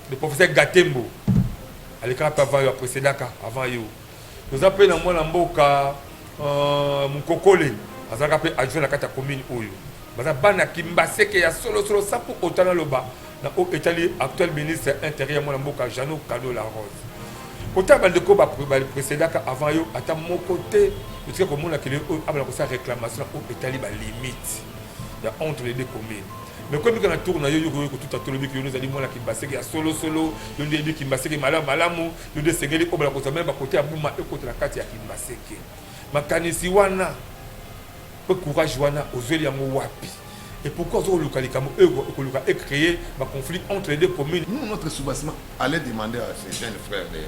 Le professeur Gatembo alekaka mpe avant yo, aprécédaka avant yo. Toza mpe na mwana mboka Mokokole, azalaka mpe adjoint na kati ya commune oyo. Baza bana Kimbaseke ya solosolo, sans pour autant naloba na oyo etali actuel ministre intérieur, mwana mboka Jano Kado La Rose. Kotala bandeko baprécédaka avant yo, ata moko te totika komona kele oyo abala kosala réclamation na oyo etali balimite ya entre les deux communes. Mais koyebika na tour na yo, yo koyoki kotuta, tolobiki yo ozali mwana Kimbaseke ya solosolo, yo nde yebi Kimbaseke malamu malamu, yo nde esengeli obala kozwa même bakote ya Buma ekota na kati ya Kimbaseke. Makanisi wana mpe courage wana, ozweli yango wapi? Et pourquoi ozokoluka likambo oyo ekoluka ecréer baconflit entre les deux communes? Nous, notre soubassement, allez demander à ces jeunes frères de la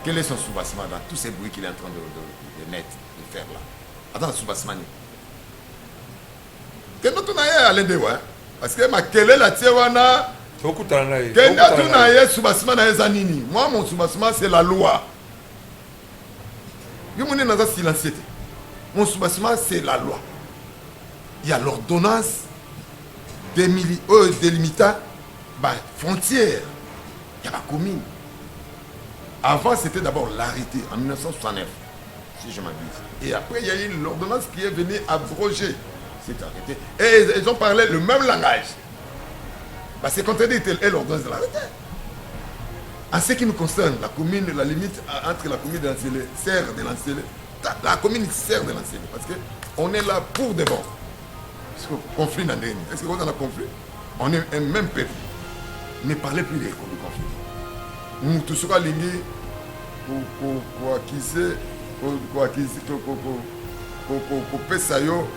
quel est son soubassement dans tous ces bruits qu'il est en train de mettre, de faire là. Attends, soubassement. Kende tuna ye Alain Dewa, parce que makelele atie wana. Tokutana na ye. Kende tuna ye soubassement na ye eza nini. Moi, mon soubassement, c'est la loi. Yo moni naza silencieux te. Mon soubassement, c'est la loi. Il y a l'ordonnance oyo délimitant bafrontière ya bacommune. Avant, c'était d'abord l'arrêté en 1969, si je m'abuse, et après il y a eu l'ordonnance qui est venue abroger cet arrêté et ils ont parlé le même langage. Bah, c'est contredit et l'ordonnance de l'arrêté. En ce qui nous concerne, la commune, la limite entre la commune de la Nsele, sert de la Nsele, la commune sert de la Nsele, parce que on est là pour de bon. Parce que conflit na ndenge, est-ce que vous avez un conflit? On est un même peuple. Ne parlez plus de conflit. Mutu soki alingi koaccuser, kopesa yo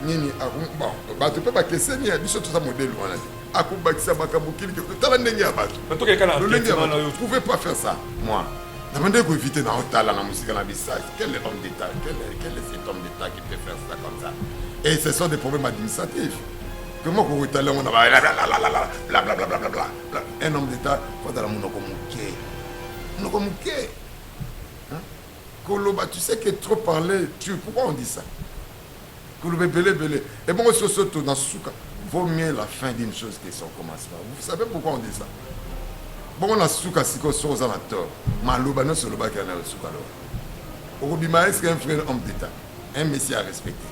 nini, bon, bato mpe bakeseni. Ya biso toza modèle wana te. Akobakisa makambo kiliki, tala ndenge ya bato. Tokeka na lolenge ya enquête bato. Na yo. Pouvez pas faire ça. Moi, nabandeki koéviter na otala na mosika na bisa. Quel homme d'état, quel est cet homme d'état qui peut faire ça comme ça? Et ce sont des problèmes administratifs. Comment kokotala yango na blablabla? Un homme d'état faut azala monoko moke, monoko moke. Koloba, tu sais que trop parler tu, pourquoi on dit ça? Koloba ebele ebele ebongo soso to na suka. Vaut mieux la fin d'une chose que son commencement. Vous savez pourquoi on dit ça? Bongo na suka sikoyo, soki oza na tort, maloba nyonso olobaki na suka loba, okobima. Est ce qu'un vrai homme d'état, un messie à respecter?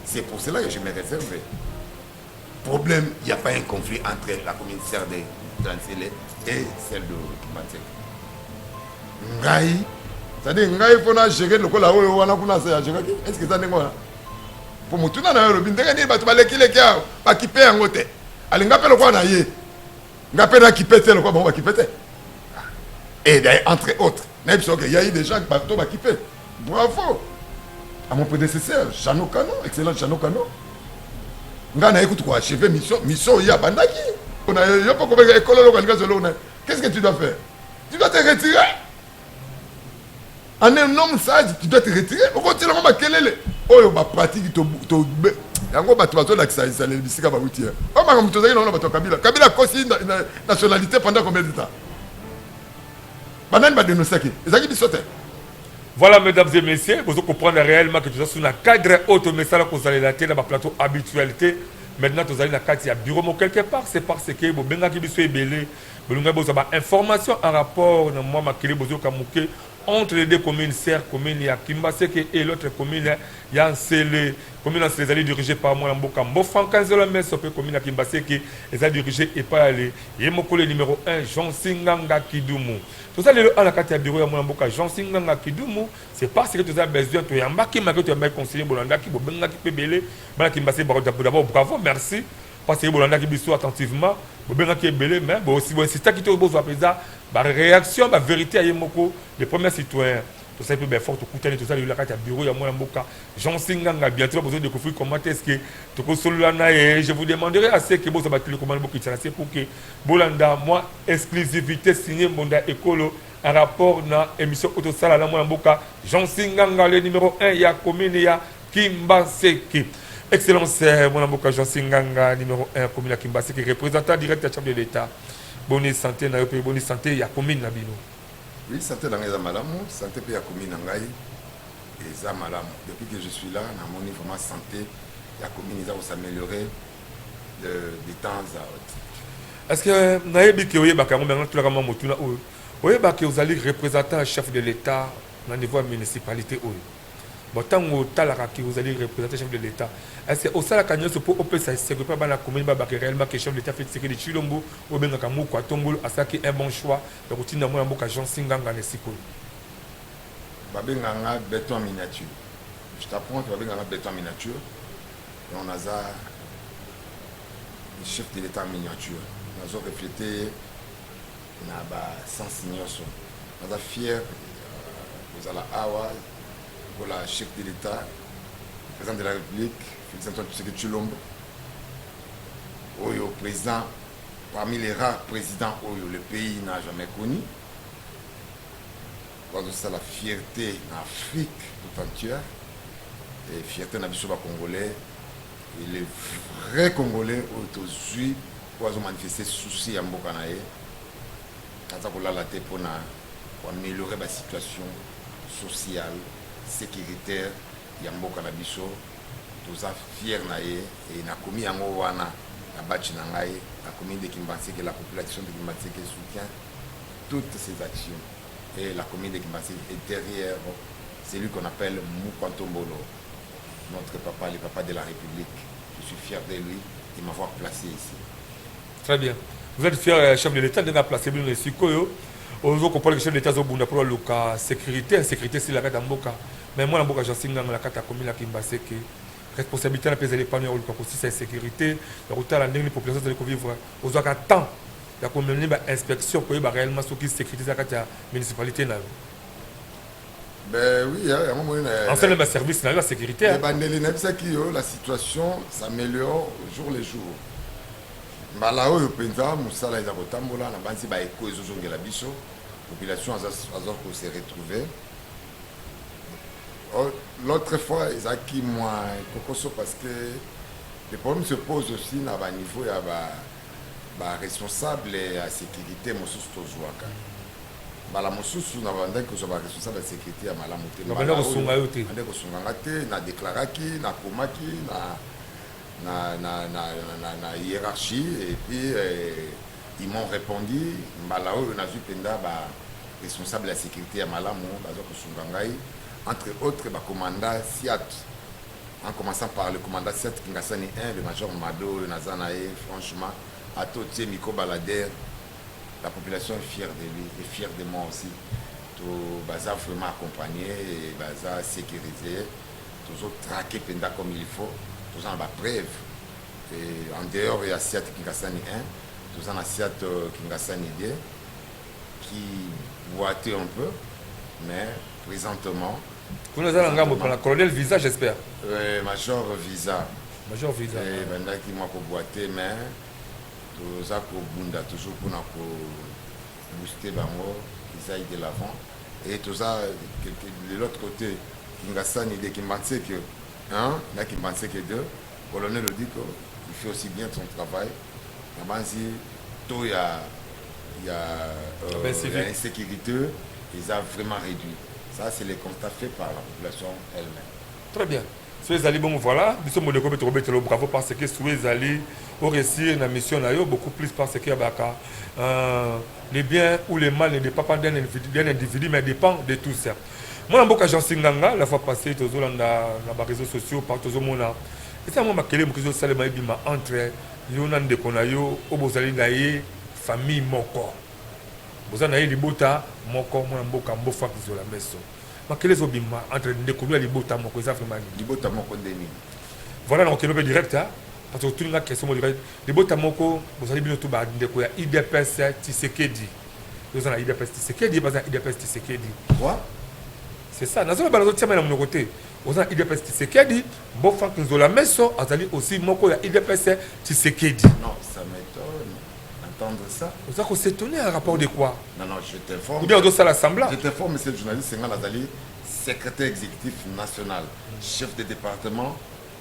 C'est pour cela que je me réserve. Problème, il n'y a pas un conflit entre la commune sœur de Nsele et celle de Kimbanseke. Ngai, c'est-à-dire ngai, mpo na gérer lokola oyo wana kuna agéraki, est ce que eza ndenge wana? Mpo motuna na yo olobi ndenge nini bato balekileki awa, bakipe yango te. Alinga mpe lokola na ye, nga mpe nakipe te lokola bango bakipe te. Et d'ailleurs, entre autres, nayebi soki il y a eu des gens, bato bakipe. Bravo à mon prédécesseur Jeannot Kano, excellent Jeannot Kano. Ngai naye kutu koachever mission, mission oyo abandaki. Mpona yo mpo kobenga ekolo loko alinga zoloko na, qu'est-ce que tu dois faire? Tu dois te retirer. En un homme sage, tu dois te retirer. Okotiela makelele oyo bapratique yango, bato bazolakisa ezaleli bisika bauti. Oyo makambo tozalaki nango na bato ya Kabila. Kabila akosi nationalité pendant combien de temps? Banani badénonçaki? Ezalaki biso te. Voilà, mesdames et messieurs, vous comprenez réellement que tout ça sous un cadre auto, mais ça, la te na plateau habitualité. Maintenant, tout ça, na kati ya bureau, mo quelque part, c'est parce que bo benga ki biso ebele, bolunga boza ba information en rapport na mwa makili bozoka moke entre les deux communes sœurs, commune ya Kimbaseke et l'autre commune ya Nsele. Commune ya Nsele ezali dirigée par mwana mboka Mbofanka Nzela Meso, mpe commune ya Kimbaseke eza dirigée epai ya ye moko le numéro 1, Jean Singanga Kidumu. Toza lelo awa na kati ya bureau ya mwana mboka Jean Singanga Kidumu, c'est parce que toza besoin. Toyambaki make, toyambaki conseiller, bolandaki, bobengaki mpe ebele bana Kimbaseke. D'abord bravo, merci, parce que bolandaki biso attentivement, bobengaki ebele, mais boinsistaki te bozwa mpenza baréaction, bavérité ya ye moko le premier citoyen. Tosali mpe baeffort, tokutani, tozali lelo na kati ya bureau ya mwana mboka Jean Singanga. Bientôt bozo découvrir comment est-ce que tokosolola na ye. Je vous demanderai à ce que bozwa batélécommande, bokitisa na se pour que bolanda mwa exclusivité signé Mbonda Ekolo en rapport na émission oyo tosala na mwana mboka Jean Singanga, le numéro 1 ya commune ya Kimbaseke. Excellence mwana mboka Jean Singanga, numéro 1 commune ya Kimbaseke, représentant direct ya chef de l'État, boni santé na yo mpe boni santé ya commune na bino? Oui, santé na ngai eza malamu, santé mpe ya commune na ngai eza malamu. Depuis que je suis là, namoni vraiment santé ya commune eza kosaméliorer de temps à autre. Est-ce que nayebi ke oyebaka yango? Menga tulaka mwa motuna oyo: oyebaka ozali représentant chef de l'État na niveau ya municipalité oyo? Bon, ntango otalaka ke ozali représentant chef de l'État, est ce que osalaka nyonso mpo opesa esengo mpe bana commune babaka réellement ke chef de l'État Félix Tshisekedi Tshilombo, obengaka moko atongolo, asalaki un bon choix ya kotinda mwana mboka Jean Nganga na esika oyo? Babenganga béton miniature. Je t'apprends que babenganga béton miniature et on aza le chef de l'État miniature. Nazo refléter na basens nyonso. Naza fier kozala awa lokola chef de l'État, président de la République Félix Antoine Tshisekedi Tshilombo oyo, président parmi les rares présidents oyo le pays n'a jamais connu, bazosala fierté na Afrique tout entière et fierté na biso Bacongolais et les vrais Congolais oyo tozwi, oyo azomanifeste souci ya mboka na ye, aza kolala te mpona koaméliorer basituation sociale, sécuritaire ya mboka na biso. Toza fier na ye e nakomi yango wana na baci na ngai, la commune de Kimbanseke, la population de Kimbanseke soutient toutes ces actions et la commune de Kimbanseke est derrière celui qu'on appelle Mukwantombolo, notre papa, le papa de la République. Je suis fier de lui et m'avoir placé ici. Très bien. Vous êtes fier, chef de l'État, ndenge placé bino esika oyo. Ozo comprendre que chef de l'État azobunda mpona luka sécurité, insécurité esila kati ya mboka. Mais mwana mboka Jeancy Nganga, na kati ya commune ya Kimbaseke, responsabilité na mpe ezali epano ya koluka kosisa insécurité, ya kotala ndenge nini population ezali kovivre. Ozwaka temps ya komemeli bainspection, koyeba réellement soki sécurité eza kati ya municipalité na yo? Ben oui, yango moni. Ensemble baservice na yo ya sécurité. Ebandeli nayebisaki yo, la situation s'améliore jour le jour. Mbala oyo mpenza mosala eza kotambola na banzi, baeko ezozongela biso, population aza kose retrouver. L'autre fois ezalaki mwa kokoso parce que le problème se pose aussi na baniveau ya baresponsable ya sécurité mosusu tozwaka. Mbala mosusu na bandaki kozwa baresponsable ya sécurité ya malamu te. Babanda kosunga yo te. Bande kosunga nga te. Nadéclaraki, nakomaki na hiérarchie et puis ils m'ont répondu. Mbala oyo nazwi mpenza baresponsable ya sécurité ya malamu, baza kosunga ngai, entre autres bacommandant Siat, en commençant par le commandant Siat Kingasani 1, le major Mado oyo naza na ye. Franchement, ata otie micro baladeur, la population est fière de lui et fière de moi aussi. To baza vraiment accompagné et baza sécurisé. Tozotraquer mpenza comme il faut, toza na bapreuve. Et en dehors ya Siat Kingasani 1, toza na Siat Kingasani 2 qui boitait un peu, mais présentement Kuna eza na ngambo mpona colonel Visa, j'espère. Major Visa. Major Visa. Ebandaki mwa koboite, mais toza kobunda toujours mpona kobooster bango qu'ils aillent de l'avant. Et toza de l'autre côté, Kingasani de Kimbanseke 1 na Kimbanseke 2, colonel Odiko, il fait aussi bien son travail. Na banzi taux ya insécurité eza vraiment réduit. Ça, c'est le constat fait par la population elle-même. Très bien. So ezali bongo, voilà, biso moleko mpe tokobetela bravo parce que so ezali oréussir na mission na yo, beaucoup plus parce que yabaka le bien ou le mal ne dépend pas d'un individu, individu, mais dépend de tous. Mwana mboka Jeancy Nganga, la fois passée tozolanda na baréseaux sociaux par tozomona eza mwa makele moke ezosalema, ebima entre yo na ndeko na yo oyo bozali na ye famille moko, boza na ye libota moko, mwana mboka Mbofa Kizola Meso. Makele ezobima entre ndeko ya libota moko, eza vraiment nini? Libota moko nde nini? Voilà, na kokende mpe direct parce que otuninga question mo direct. Libota moko bozali bino to bandeko ya UDPS Tshisekedi. Oza na UDPS Tshisekedi, ye baza na UDPS Tshisekedi. Quoi? C'est ça, nazoloba, nazotiama na monoko te. Oza na UDPS Tshisekedi, Mbo Frank Nzola Meso azali aussi moko ya UDPS Tshisekedi. Non, ça m'étonne d'entendre ça. Oza kos'étonner en rapport de quoi? Non, non, je t'informe. Ou bien ozosala semblant? Je t'informe, monsieur le journaliste, nga nazali secrétaire exécutif national, chef de département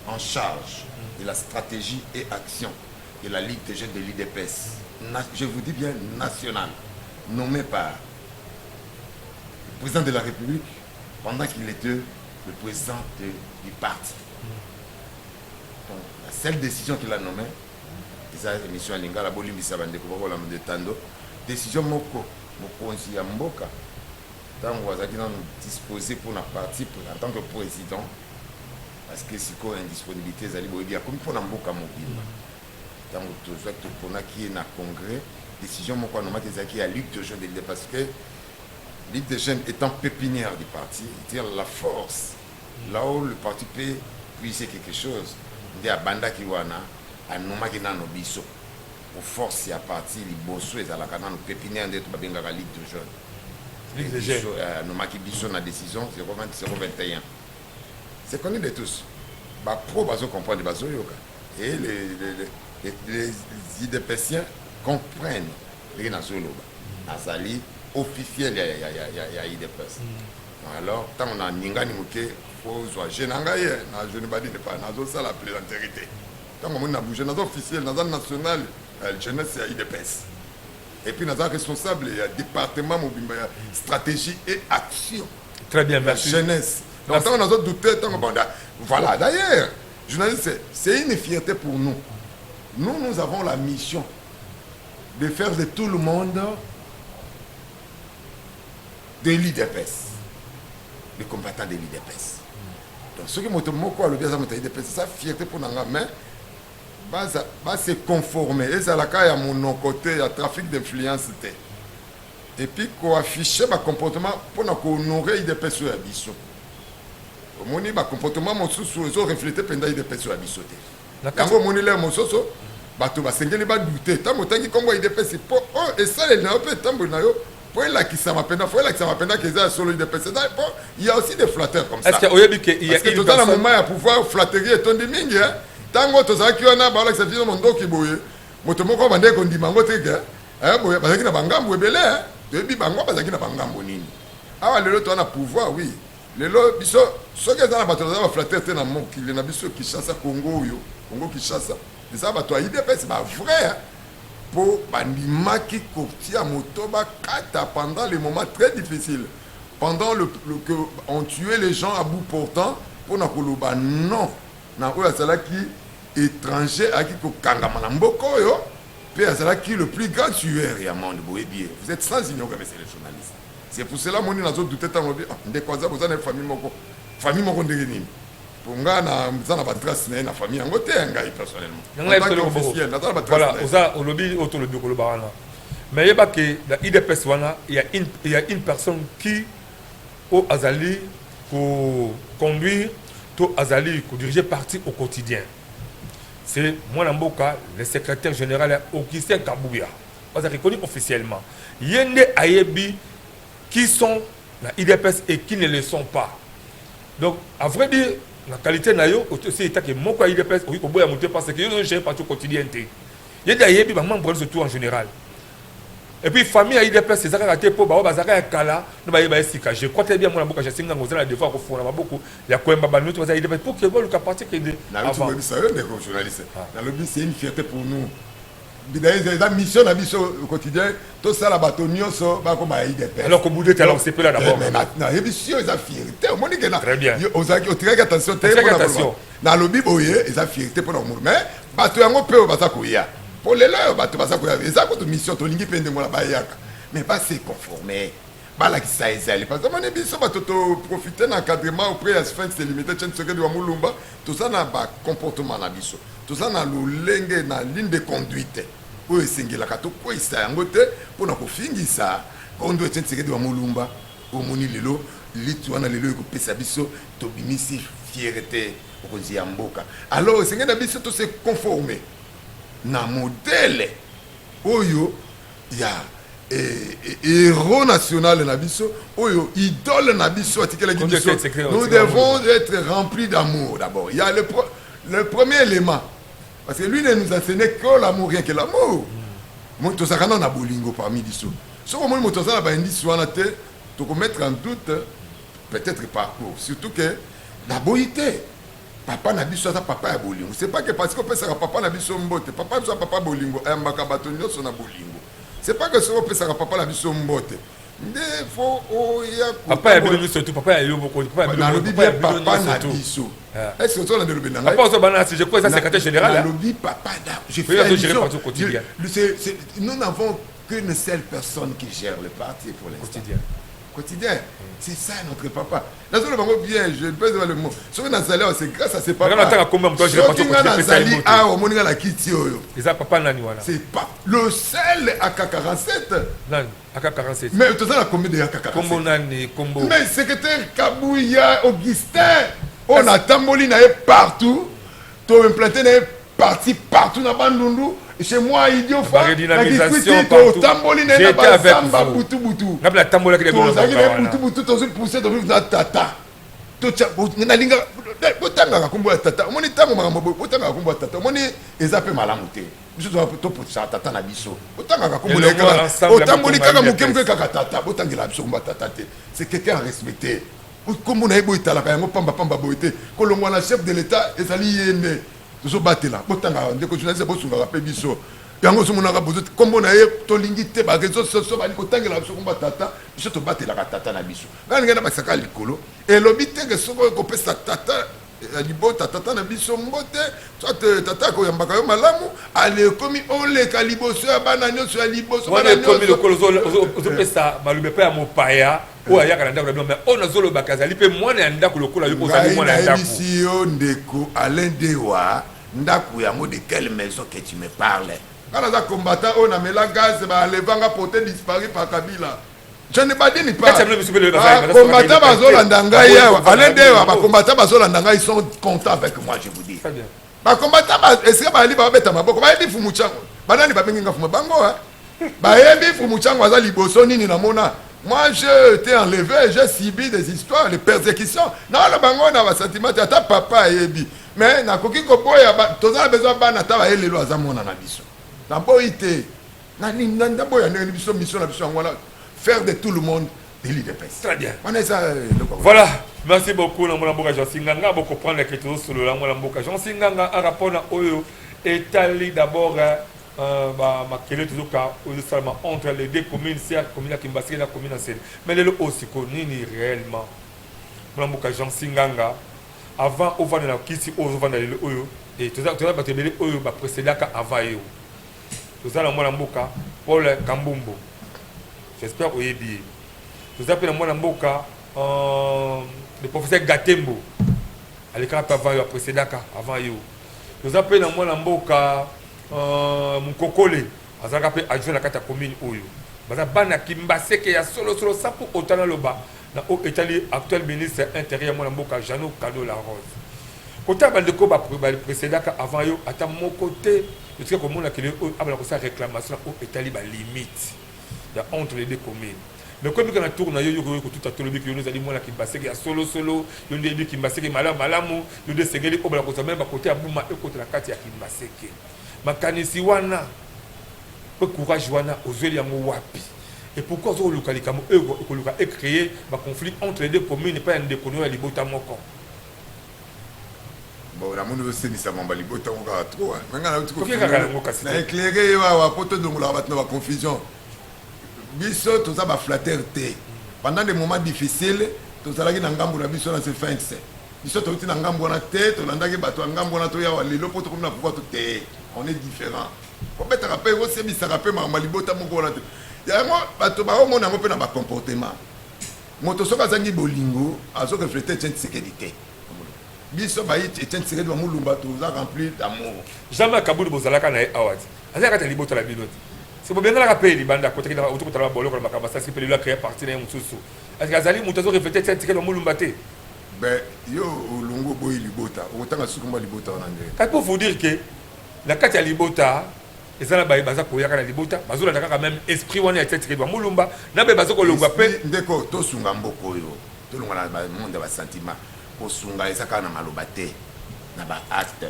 en charge de la stratégie et action de la Ligue des jeunes de l'UDPS. Je vous dis bien national, nommé par le président de la République pendant qu'il était le président du parti. Donc, la seule décision qu'il a nommée, Eza émission ya lingala, bolimbisa bandeko bakolanda etando. Décision moko, mokonzi ya mboka, ntango azalaki nanu disposé mpona parti en tant que président, parce que sikoyo indisponibilité ezali, boyebi, akomi mpona mboka mobimba. Ntango tozwaki, toponaki ye na congrès, décision moko anommaki ezalaki ya Ligue de jeunes de l'UDPS, parce que Ligue des jeunes étant pépinière du parti, c'est-à-dire la force là où le parti peut puiser quelque chose, nde abandaki wana, anommaki nano biso po force ya parti liboso ezalaka nano pépinière, nde to babengaka Ligue de jeunes. Ligue des jeunes. Anommaki biso na décision 020 021, c'est connu de tous. Bapro bazocomprendre, bazoyoka, et les UDPSiens comprennent ndenge nazoloba. Nazali officiel ya UDPS. Alors ntango naningani moke, fozwa je na ngai ye na jeune badine pa, nazosala plaisanterie te. Ntango omoni na bouge, naza officiel, naza national jeunesse ya UDPS et puis naza responsable ya département mobimba ya stratégie et action. Très bien. La merci. Jeunesse. Donc ntango nazodouter, ntango bon, voilà. D'ailleurs, journaliste, c'est une fierté pour nous. Nous, nous avons la mission de faire de tout le monde de l'UDPS, les combattants de l'UDPS. Donc soki moto moko alobi aza moto ya UDPS, eza fierté mpo na nga. Mais baza base conforme, ezalaka ya monoko te, ya trafic d'influence te, et puis koafficher bacomportement mpona kohonorer UDPS oyo ya biso. Omoni, bacomportement mosusu ezorefléter mpenza UDPS oyo ya biso te. Yango omoni, lere mosusu bato basengeli badouter ntango otangi nkombo ya UDPS, mpo oyo esaleli na yo mpe etamboli na yo, mpo elakisama mpenza, fo elakisama mpenza ke eza ya solo UDPS. Eza mpo il y a aussi des flatteurs comme ça. Est-ce que oyebi ke il y a Parce que une toza na personne moment ya pouvoir, flatterie etondi mingi. Ntango tozalaki wana, baolakisa biso mondoki boye, moto moko bandeki kondima yango te ke boye bazalaki na bangambo ebele. Toyebi bango bazalaki na bangambo nini. Awa lelo toza na pouvoir, oui. Lelo biso, soki eza na bato baza baflatteurs te na mokili na biso Kinshasa, Congo oyo, Congo Kinshasa, eza bato ya UDPS, bavrai, mpo bandimaki kotia moto bakata pendant les moments très difficiles, pendant le que on tuait les gens à bout portant, mpona koloba non na oyo azalaki étranger, ayaki kokangama na mboka oyo, mpe azalaki le plus grand tueur ya monde. Boyebi ye, vous êtes sans ignorer, monsieur le journaliste. C'est pour cela moni nazodouter ntango lobi: "Ah, ndeko aza, boza na famille moko." Famille moko ndenge nini? Po nga naza na batrace na ye na famille yango te. Ya ngai personnellement, en tant qu'officiel, naza na batrace na ye. Oza olobi oyo tolobi koloba wana, mais yeba ke na UDPS wana, il y a une personne qui oyo azali koconduire to azali kodiriger parti au quotidien, c'est mwana mboka, le secrétaire général ya Augustin Kabuya, aza reconnu officiellement. Ye nde ayebi qui sont na UDPS et qui ne le sont pas. Donc, à vrai dire, na qualité na yo aussi etake moko ya UDPS, okoki koboya moto parce que yo ozogérer parti au quotidien te. Ye nde ayebi bamembre surtout en général. Et puis famille ya UDPS eza kaka te mpo bao bazalaka ya kala no bayeba ye sika. Je crois très bien, mwana mboka Jasinga, oza na devoir kofungola maboko ya koyemba bato nyonso baza UDPS pour que boluka parti kende. Naluti koyebisa yo, ndeko journaliste, nalobi c'est une fierté pour nous. D'ailleurs, eza mission na biso au quotidien, tosala bato nyonso bakoma ya UDPS. Alors koboude te, alors sepela d'abord. Nayebi si oyo eza fierté, omoni ke Très bien. Ozalaki otikaki attention te. Otikaki mpona attention. Koloba. Nalobi boye, eza fierté mpona komona, mais bato yango mpe oyo baza koya, mpo lelo oyo bato baza koya, eza kutu mission. Tolingi mpe ndenge wana bayaka, mais base conforme, balakisa ezali, parce que omoni, biso bato toprofite na encadrement auprès ya Sphinx Limité Etienne Tshisekedi wa Mulumba, toza na bacomportement na biso, toza na lolenge na ligne de conduite oyo esengelaka tokweyisa yango te mpona kofingisa kondo Etienne Tshisekedi wa Mulumba. Omoni lelo litu wana, lelo ekopesa biso, tobimisi fierté mokonzi ya mboka. Alors esengeli na biso tose conforme na modèle oyo ya héros national na biso, oyo idole na biso atikelaki Kondo biso. Etienne Tshisekedi Nous wa devons être remplis d'amour d'abord. Il y a le premier élément, parce que lui ne nous enseignait que l'amour, rien que l'amour. Mo tozalaka nano na bolingo parmi biso. Soki omoni moto aza na baindice wana te, tokomettre en doute peut-être parcours, surtout que naboyi te, papa na biso aza papa ya bolingo. C'est pas que parce que opesaka papa na biso mbote, papa na biso aza papa bolingo, ayambaka bato nyonso na bolingo. C'est pas que soki opesaka papa na biso mbote, Nde faut oya. Papa ya bino nyonso tu, papa ya yo moko, papa ya bino. Nalobi bien, papa na biso. Ah. Est ce que ozolanda elobi na ngai? Papa ozo bana, je crois eza secrétaire général. Nalobi papa na je fais allusion parti au quotidien. Nous n'avons qu'une seule personne qui gère le parti pour l'instant. Quotidien. Quotidien. C'est ça notre papa. Nazoloba yango bien, je pèse le mot. Soki nazali awa, c'est grâce à ce papa. Natanga kombo moto agère parti. Soki nga nazali awa, omoni nga na kiti oyo. Eza papa nani wana? C'est pas le seul AK47. Nani? AK47. Mais toza na combien de AK47? Kombo nani? Kombo. Mais secrétaire Kabouya Augustin, oyo natamboli na ye partout, to implanté na ye parti partout na Bandundu. Chez moi, Idiofa, na Kikwiti, totamboli na ye na bazamba butu butu. Tozalaki na ye butu butu, tozwi pousse, tozwi na tata. Totya nalinga botangaka nkombo ya tata. Omoni ntango makambo boye, botangaka nkombo ya tata. Omoni eza mpe malamu te. Biso topotisaka tata na biso. Botangaka nkombo na ye kaka. Otamboli kaka moke moke kaka tata. Botangela biso nkombo ya tata te. C'est quelqu'un à respecter. Nkombo na ye boye etalaka yango pamba pamba boye te. Kolongwa na chef de l'État ezali ye nde. Tozobatela, botangaka ndeko journaliste, bosungaka mpe biso. Yango ozomonaka bozo nkombo na ye tolingi te, ba réseaux sociaux bali kotangela biso nkombo ya tata. Biso tobatelaka tata na biso. Ngai nalingi nabakisaka likolo, elobi te ke soki okopesa tata ya libota, tata na biso mbote, soit tata akoyambaka yo malamu, ale ekomi oleka liboso ya bana nyonso ya liboso. Wana ekomi lokola ozopesa maloba epai ya mopaya oyo ayaka na ndako na bino, mais oyo nazolobaka azali mpe mwana ya ndako lokola yo ozali mwana ya ndako. Nayebisi yo ndeko Alain Dewa, ndako yango, de quelle maison que tu me parles? Nga naza combattant oyo namela gaz, baalevanga porté disparu par Kabila. Je ne badine pas. Combattant bazolanda ngai awa, Alain Dewa, bacombattant bazolanda ngai, ils sont contents avec moi, je vous dis. Bacombattant esika bayali babeta maboko, bayebi Fumu Chango. Banani babengi nga Fumu bango? Bayebi Fumu Chango aza liboso nini namona. Moi, j'ai été enlevé, j'ai subi des histoires, des persécutions. Naoloba bango na basentiment te, ata papa ayebi. Mais nakoki koboya, toza na besoin bana, ata baye lelo aza mwana na biso. Naboyi te. Naboya ndenge biso mission na biso yango wana, faire de tout le monde de l'UDPS. Très bien. Wana eza eloko. Voilà, merci beaucoup na mwana mboka Jean Nganga. Bocomprendre ke tozosolola mwana mboka Jean Nganga en rapport na oyo etali d'abord makele tozoka oyo ezosalama entre les deux communes, sia commune ya Kimbaseke na commune ya Nsele. Mais lelo oyo sikoyo nini réellement, mwana mboka Jean Nganga? Avant ovanda na kiti oyo ozovanda lelo oyo, toza bato ebele oyo baprécédaka avant yo. Toza na mwana mboka Paul Kambumbo, j'espère oyebi ye. Toza mpe na mwana mboka le professeur Gatembo, alekaka mpe avant yo, aprécédaka avant yo. Toza mpe na mwana mboka Mokokole, azalaka mpe adjoint na kati ya commune oyo. Baza bana Kimbaseke ya solosolo, sapu otana loba na oyo etali actuel ministre intérieur, mwana mboka Jano Kado La Rose. Kotala bandeko baprécédaka avant yo, ata moko te totika komona kele oyo abala kosala réclamation na oyo etali balimite ya entre les deux communes. Mais koyebi na tour na yo, yo koyoki kotuta, tolobiki yo ozali mwana Kimbaseke ya solosolo, yo nde yebi Kimbaseke malamu malamu, yo nde esengeli obala kozwa meme bakote ya Buma ekota na kati ya Kimbaseke. Makanisi wana mpe courage wana ozweli yango wapi? Et pourquoi ozokoluka likambo oyo ekoluka ecréer baconflit entre les deux communes epai ya ndeko no ya libota moko? Bon, namoni ozosenisa mamba libota ngo kaka trop. Me ngai nauti Tokekaka yango kasi na éclairé ye awa po todongolaka bato na baconfusion. Biso toza baflatter te. Pendant des moments difficiles, tozalaki na ngambu na biso na Sphinx. Biso touti na ngambu wana te, tolandaki bato ya ngambu wana toyawa lelo mpo tokomi na pouvoir to te. On est différent. Kobetaka mpe kosebisaka mpe makambo ya libota moko wana te. Yango bato baomona yango mpe na bacomportement. Moto soki azangi bolingo, azorefléter Etienne Tshisekedi te. Biso bayi Etienne Tshisekedi Bamulumba, toza rempli d'amour. Jamais Kabuli bozalaka na ye awa te, azalaka kati ya libota na bino te. Se bobengalaka mpe libanda, akotaki na auti kotala baboloko na makambo asalisi mpe lelo acréer parti na ye mosusu. Est-ce azali moto azorefléter Etienne Tshisekedi Bamulumba te? Ben, yo olongo oboyi libota, okotanga suki mwa libota wana nde. Kasi pour vous dire que na kati ya libota eza na baye baza koyaka na libota, bazolanda kaka même esprit wana ya Etienne Tshisekedi Bamulumba, na baye baza kolongwa mpe. Ndeko, tosunga mboka oyo, tolongwa na bamonde ya basentiment. Kosunga eza kaka na maloba te, na baacte.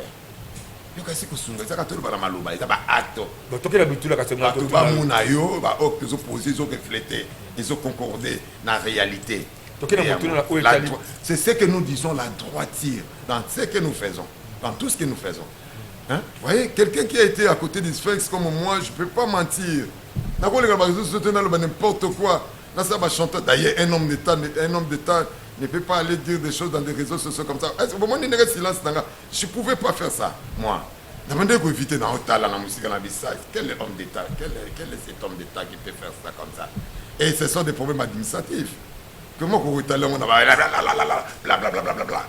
Yo kasi kosunga eza kaka toloba na maloba, eza baacte. Tokela bitula kasi. Bato bamona yo baacte ezopose, ezorefléter, ezoconcorde na réalité. Tokela motuna na oyo etali. C'est ce que nous disons, la droiture dans ce que nous faisons, dans tout ce que nous faisons, hein? Vous voyez, quelqu'un qui a été à côté du Sphinx comme moi, je peux pas mentir. Nakoleka baréseaux sociaux te, naloba n'importe quoi. Nasala bachanteur. D'ailleurs, un homme d'état, un homme d'état ne peut pas aller dire des choses dans des réseaux sociaux comme ça. Est-ce que bomoni ndenge silence nanga? Je pouvais pas faire ça, moi. Nabandeki koéviter na otala na mosika na bisa. Quel homme d'état, quel est cet homme d'état qui peut faire ça comme ça? Et ce sont des problèmes administratifs. Comment kokotala yango na blablabla bla?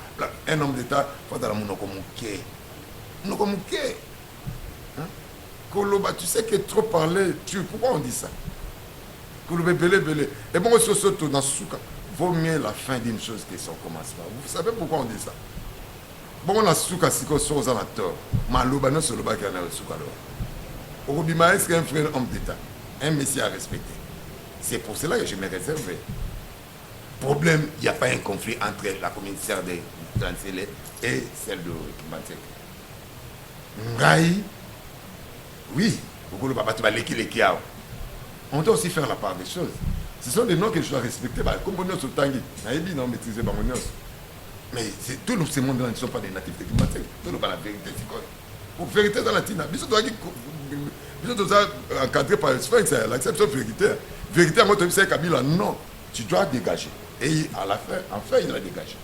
Un homme d'état faut azala monoko moke, monoko moke koloba. Tu sais que trop parler tue. Pourquoi on dit ça? Koloba ebele ebele ebongo soso to na suka. Vaut mieux la fin d'une chose que son commencement. Vous savez pourquoi on dit ça? Bongo na suka sikoyo, soki oza na tort, maloba nyonso olobaki na suka loba, okobima. Est ce qu'un frère homme d'état, un monsieur à respecter? C'est pour cela que je me réserve. Problème, il n'y a pas un conflit entre la commune de Nsele et celle de Kimbanseke. Ngai, oui, okoloba bato balekileki awa. On doit aussi faire la part des choses. Ce sont des noms que je dois respecter. Kombo nyonso otangi, nayebi, na maîtriser bango nyonso, mais c'est tout ce monde là ne sont pas des natifs de Kimbanseke. Toloba la vérité sikoyo. Pour vérité eza na ntina, biso tozalaki, biso toza encadré par Sphinx, l'acception vérité. Vérité yango toyebisaki Kabila: non, tu dois dégager. Et à la fin, enfin, il a dégagé.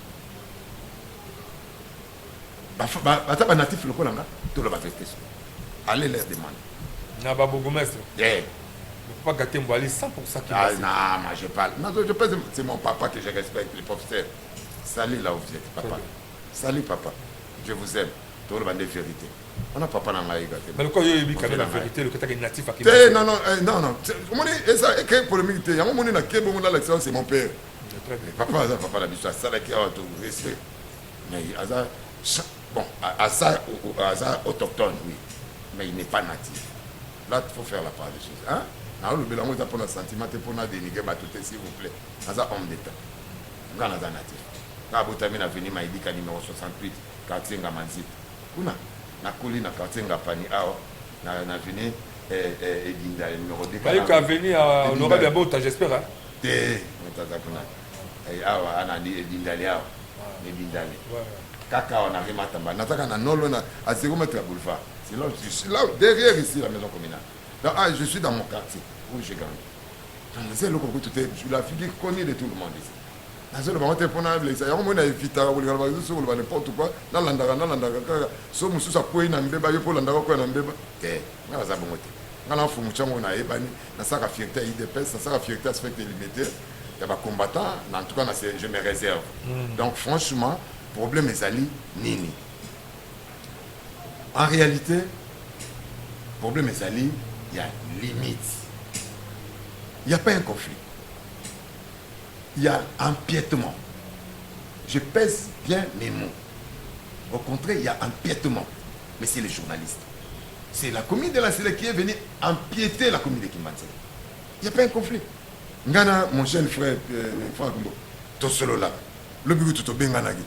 Baza banatif lokola nga. Toloba vérité sikoyo, allez leur demander. Na babourgmestre? Yeah. Papa Gatembo ali 100%. Ah, non, moi je parle. Non, je pense, c'est mon papa que je respecte, le professeur. Salut là où vous êtes, papa. Salut papa. Je vous aime. Toloba nde vérité. On a papa na ngai Gatembo. Mais lokola yo oyebi quand même la vérité, lokotaki natif. Te, non, non, non, non. Omoni eza eke polémique te. Yango moni na kembo ngo nalakisa, c'est mon père. Très bien. Papa aza papa na biso, asalaki awa, to respect. Mais aza bon, aza aza autochtone, oui. Mais il n'est pas natif. Là, il faut faire la part des choses. Hein? Naolobela yango eza mpona sentiment te, mpona dénigrer bato te, s'il vous plaît. Naza homme d'état. Nga naza natif. Nga abotami na avenue Maidika numéro 68, quartier Ngamanzit. Kuna nakoli na quartier Ngapani awa na avenue Edinda numéro 2. Bayuka avenue ya honorable ya Bota, j'espère, hein? Te, moto aza kuna awa ana Edindali awa, Edindali kaka awa na rue Matamba. Nazaka na nolo na à 0 mètre ya boulevard. C'est là où je suis, là derrière ici, la maison communale. Donc, ah, je suis dans mon quartier où j'ai grandi. Donc eza eloko kutu te, la figure connue de tout le monde ici. Nazoloba ngo te mpona lesa yango. Moi na évitaka kolingana bazo so koloba n'importe quoi. Nalandaka kaka so mosusu akwei na mbeba, yo mpo olandaka okwei na mbeba te. Nga naza bongo te. Nga na Mfumu Ntiango nayebani, nasalaka fierté ya UDPS, nasalaka fierté ya spectre limité ya bacombattant. En tout cas, na je me réserve. Donc franchement, problème ezali nini? En réalité, problème ezali ya limite. Il n'y a pas un conflit, il y a empiètement. Je pèse bien mes mots. Au contraire, il y a empiètement. Mais c'est les journalistes, c'est la commune de la Nsele qui est venue empiéter la commune de Kimbanseke. Il n'y a pas un conflit. Ngana, mon jeune frère, frère Kumbo, tosololaka. Lobi kutu tobenganaki.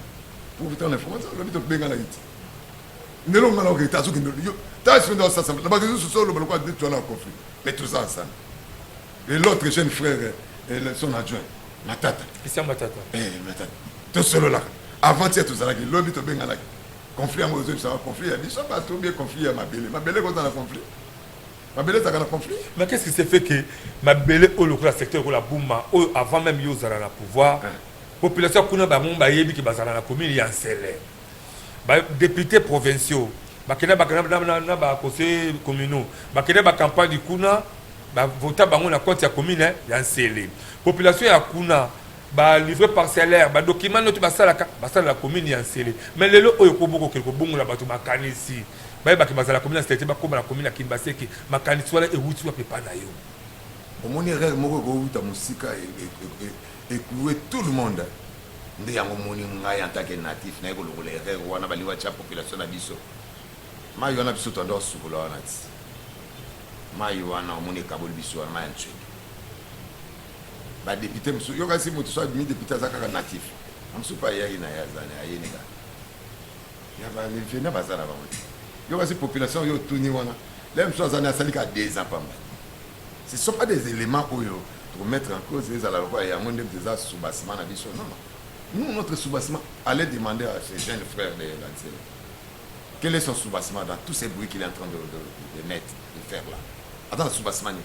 Pour vous donner l'information, lobi tobenganaki ti. Ndelo ngana okete azokende yo. Ta si ndo sasa. Na baréseaux sociaux loba lokwa de tu as un conflit. Mais tout ça ensemble. Et l'autre jeune frère, son adjoint, Matata. Christian Matata. Eh, Matata. Tosololaka. Avant-hier tozalaki, lobi tobenganaki. Conflit yango ozobisaka conflit ya biso bato bien, conflit ya mabele. Mabele kozala na conflit. Mabele ezalaka na conflit? Mais qu'est-ce qui s'est fait que mabele oyo lokola secteur lokola Buma oyo, avant même yo ozala na pouvoir, population kuna bango bayebi ke bazala na commune ya Nsele, badéputés provinciaux bakenda bakenda na baconseillers communaux, bakenda bacampagne kuna, bavota bango na compte ya commune ya Nsele. Population ya kuna, balivret parcellaire, badocument nyonso basalaka, basalaka commune ya Nsele. Mais lelo oyo kobokokele kobongola bato makanisi, bayebaki bazala commune ya Nsele te, bakóma na commune ya Kimbaseke. Makanisi wana ewuti wapi epa na yo? Omoni, erreur moko ekowuta mosika, ecloue tout le monde. Nde yango omoni ngai en tant que natif naye kolokola erreur wana. Balingi batya population na biso mai wana. Biso toanda kosukola wana ti mai wana. Omoni, ekaboli biso wana, mai ya Ntsweke. Badéputé mosusu, yo kasi moto so abimi député, aza kaka natif na mosusu mpe ayaki na ye, azani ayeni kaka ya balevena, baza na bango te. Yo kasi population oyo otuni wana, le mosusu azani asali kaka 2 ans pamba. Ce sont pas des éléments oyo tokomettre en cause ezala lokola yango nde eza soubassement na biso. Non, non, nous, notre soubassement, allez demander à ces jeunes frères de la Nsele quel est son soubassement dans tous ces bruits qu'il est en train de mettre, de faire là. Attends, soubassement nini?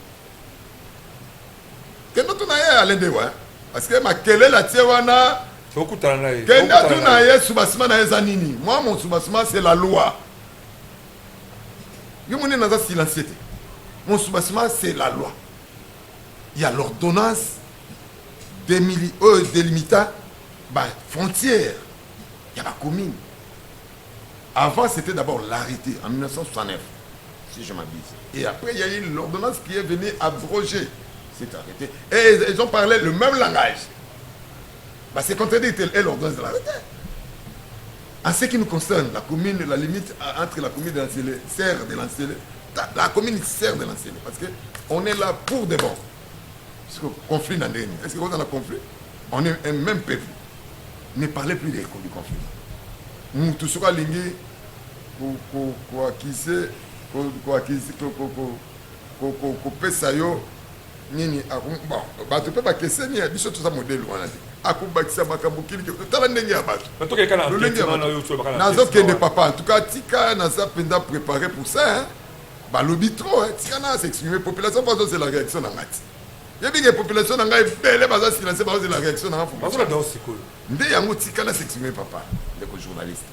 Kende tuna ye Alain Dewa, parce que makelele atie wana. Tokutana na ye. Kende tuna ye soubassement na ye eza nini. Moi, mon soubassement, c'est la loi. Yo moni naza silencieux te. Mon soubassement, c'est la loi. Il y a l'ordonnance oyo délimita bafrontière ya bacommune. Avant, c'était d'abord l'arrêté en 1969, si je m'abuse, et après il y a eu l'ordonnance qui est venue abroger cet arrêté et ils ont parlé le même langage. Bah, c'est contredit et l'ordonnance de l'arrêté. En ce qui nous concerne, la commune, la limite entre la commune de la N'Sele, Serre de la N'Sele, la commune Serre de la N'Sele, parce que on est là pour de bon. Parce que conflit na ndenge, est-ce que vous avez un conflit? On est un même peuple. Ne parlez plus du conflit. Mutu soki alingi koaccuser, kopesa yo nini, bon, bato mpe bakeseni ya biso, toza modèle wana te. Akobakisa makambo kiliki, tala ndenge ya bato. Nazokende, papa. En tout cas, tika, naza mpenza préparé pour ça, hein. Balobi trop, hein. Tika na s'exprimer. Population bazozela réaction na ngai ti yebi ke population na ngai ebele baza silencieux, bazozela réaction na ngai. Nde yango, tika na s'exprimer, papa, ndeko journaliste.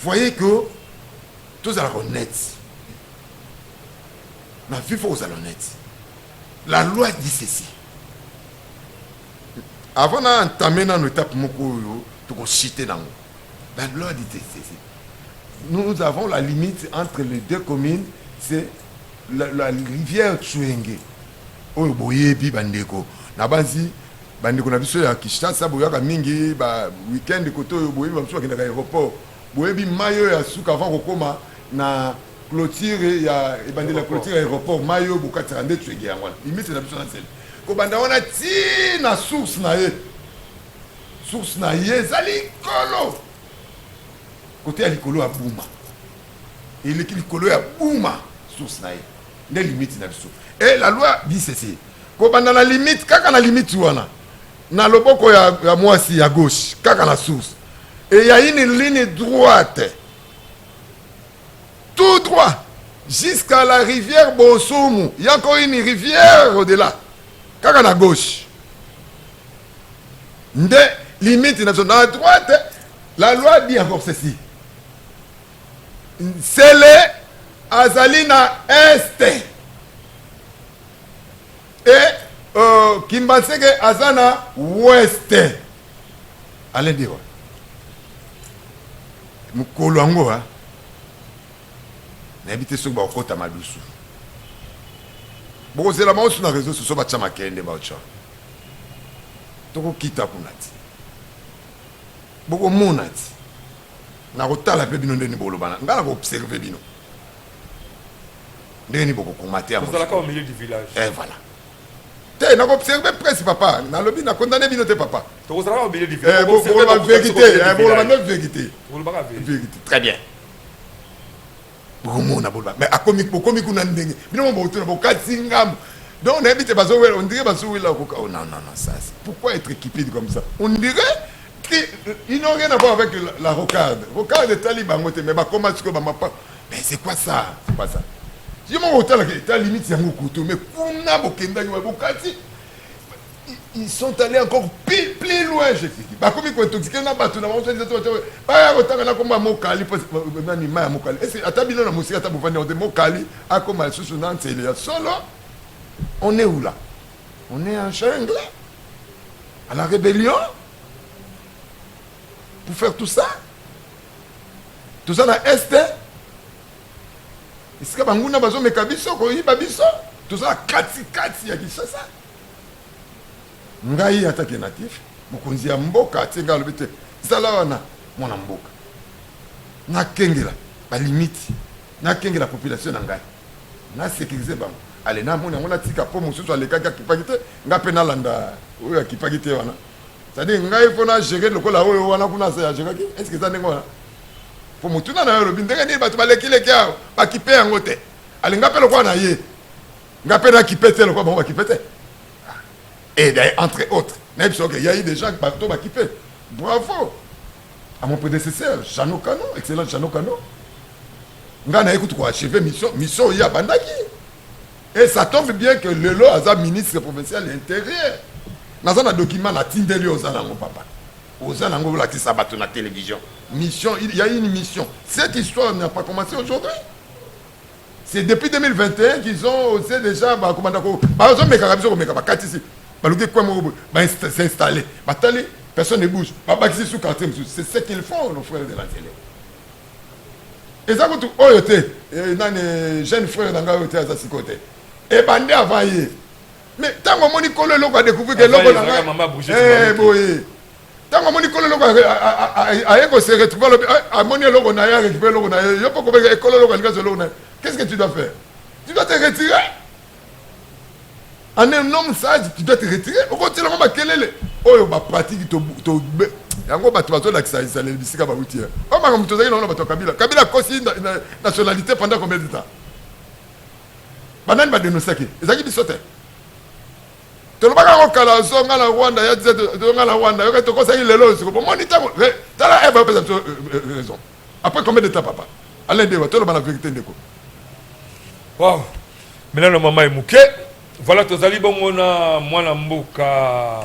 Voyez que tozalaka honnête na vie, faut kozala honnête. La loi dit ceci. Avant na entamer nano étape moko oyo tokochite nango, la loi dit ceci: nous avons la limite entre les deux communes, c'est la rivière Tshwenge oyo boyebi, bandeko na banzi, bandeko na biso ya Kinshasa, boyaka mingi ba weekend kote oyo, boyebi bamosusu bakendaka aéroport, boyebi mai oyo ya suka avant kokóma na clôture ya ebandeli ya clôture ya aéroport, mai oyo bokatisaka nde Tshwenge. Yango wana limite na biso na Nsele, kobanda wana ti na source na ye. Source na ye eza likolo, kote ya likolo ya Buma, eleki likolo ya Buma. Source na ye nde limite na biso. Et la loi dit ceci: kobanda na limite, kaka na limite wana, na loboko ya mwasi, ya gauche, kaka na source, et il y a une ligne droite, tout droit jusqu'à la rivière Bonsumu. Il y a encore une rivière au-delà, kaka na gauche nde limite na biso. Na droite, la loi dit encore ceci: Nsele azali na est et Kimbanseke aza na ouest. Alain Dewa, mokolo yango nayebi te soki bakokɔta madusu, bokozela bango so na réseau sociaux batya makende, baotya, tokokita kuna ti bokomona ti nakotala mpe bino ndeni bolobana. Ngai nakoobserve bino ndenge nini bokokoma te. Ozalaka au milieu du village. Eh, voilà te, nakoobserve presse, papa. Nalobi nakondane bino te, papa. Tokozalaka au milieu du village. Boloba vérité, boloba nde vérité. Bolobaka vérité. Très bien, bokomona, boloba. Mais akomi, bokomi kuna ndenge bino mo botuna, bokati ngambo. Donc nayebi te, bazowela, on dirait bazowela koka. Oh non, non, non, ça, pourquoi être cupide comme ça? On dirait ils n'ont rien à voir avec la rocade. Rocade etali bango te, mais bakoma sikoyo bamapa. Mais c'est quoi ça? C'est quoi ça? Yo moko otalaka eta limite yango kutu, mais kuna bokendaki wa bokati, ils sont allés encore plus loin. J'explique, bakomi kointoxiquer na bato na bango, baya kotanga na komba Mokali nani, mai ya Mokali. Ese ata bino na mosika, ata bovandi yango te, Mokali akoma lisusu na Nsele ya solo. On est où là? On est en jungle, à la rébellion, pour faire tout ça. Toza na est, esika banguna bazomeka biso, koyiba biso. Toza na katikati ya Kinshasa. Ngai atake natif, mokonzi ya mboka atie ngai, alobi te zala wana mwana mboka, nakengela balimite, nakengela population na ngai, nasécuriser bango. Ale, namoni yango, natika mpo mosusu alekaki, akipaki te. Ngai mpe nalanda oyo akipaki te wana, c'est-à-dire ngai mpo na gérer lokola oyo wana kuna agéraki. Est ce que eza ndenge wana? Mpo motuna na yo olobi ndenge nini bato balekileki awa bakipe yango te. Ale, nga mpe lokola na ye, nga mpe nakipe te lokola bango bakipe te. Et d'ailleurs, entre autres, nayebi soki il y a eu des gens, bato bakipe. Bravo à mon prédécesseur Jeannot Kano, excellent Jeannot Kano. Ngai naye kutu koachever mission oyo abandaki. Et ça tombe bien que lelo aza ministre provincial intérieur. Naza na document, natindeli, oza nango, papa, oza nango, olakisa bato na télévision. Mission, il y a une mission. Cette histoire n'a pas commencé aujourd'hui, c'est depuis 2021 qu'ils ont osé déjà. Bakomanda bazomekaka biso komeka, bakatisi, baluki kwe moko boye, s'installer, batali, personne ne bouge, babakisi sous quartier mosusu. C'est ce qu'ils font, nos frères de la télé. Eza kutu oyo te, nani, jeune frère na ngai oyo te, aza sikoyo te, ebandi avant ye. Mais ntango omoni kolo eloko adécouvrir ke eloko na ngai boye, ntango omoni kolo eloko aye kose retrouver, alobi amoni eloko na ye, arécupérer eloko na ye, yo mpo kobeka ekolo eloko alingi azwa eloko na ye, qu'est-ce que tu dois faire? Tu dois te retirer. En un homme sage, tu dois te retirer. Okotiela makelele oyo bapratique yango, bato bazolakisa ezaleli bisika bauti. Oyo makambo tozalaki nango na bato ya Kabila. Kabila akosi nationalité pendant combien de temps? Banani badénonçaki? Ezalaki biso te. Tolobaka yango kala, zonga na Rwanda, ya zonga na Rwanda, yoka tokosaki. Lelo siko bomoni ntango, tala, eva opesa biso raison après combien de temps? Papa Alain Dewa, toloba na vérité, ndeko. Wow, maintenant mama emoke, voilà, tozali bongo na mwana mboka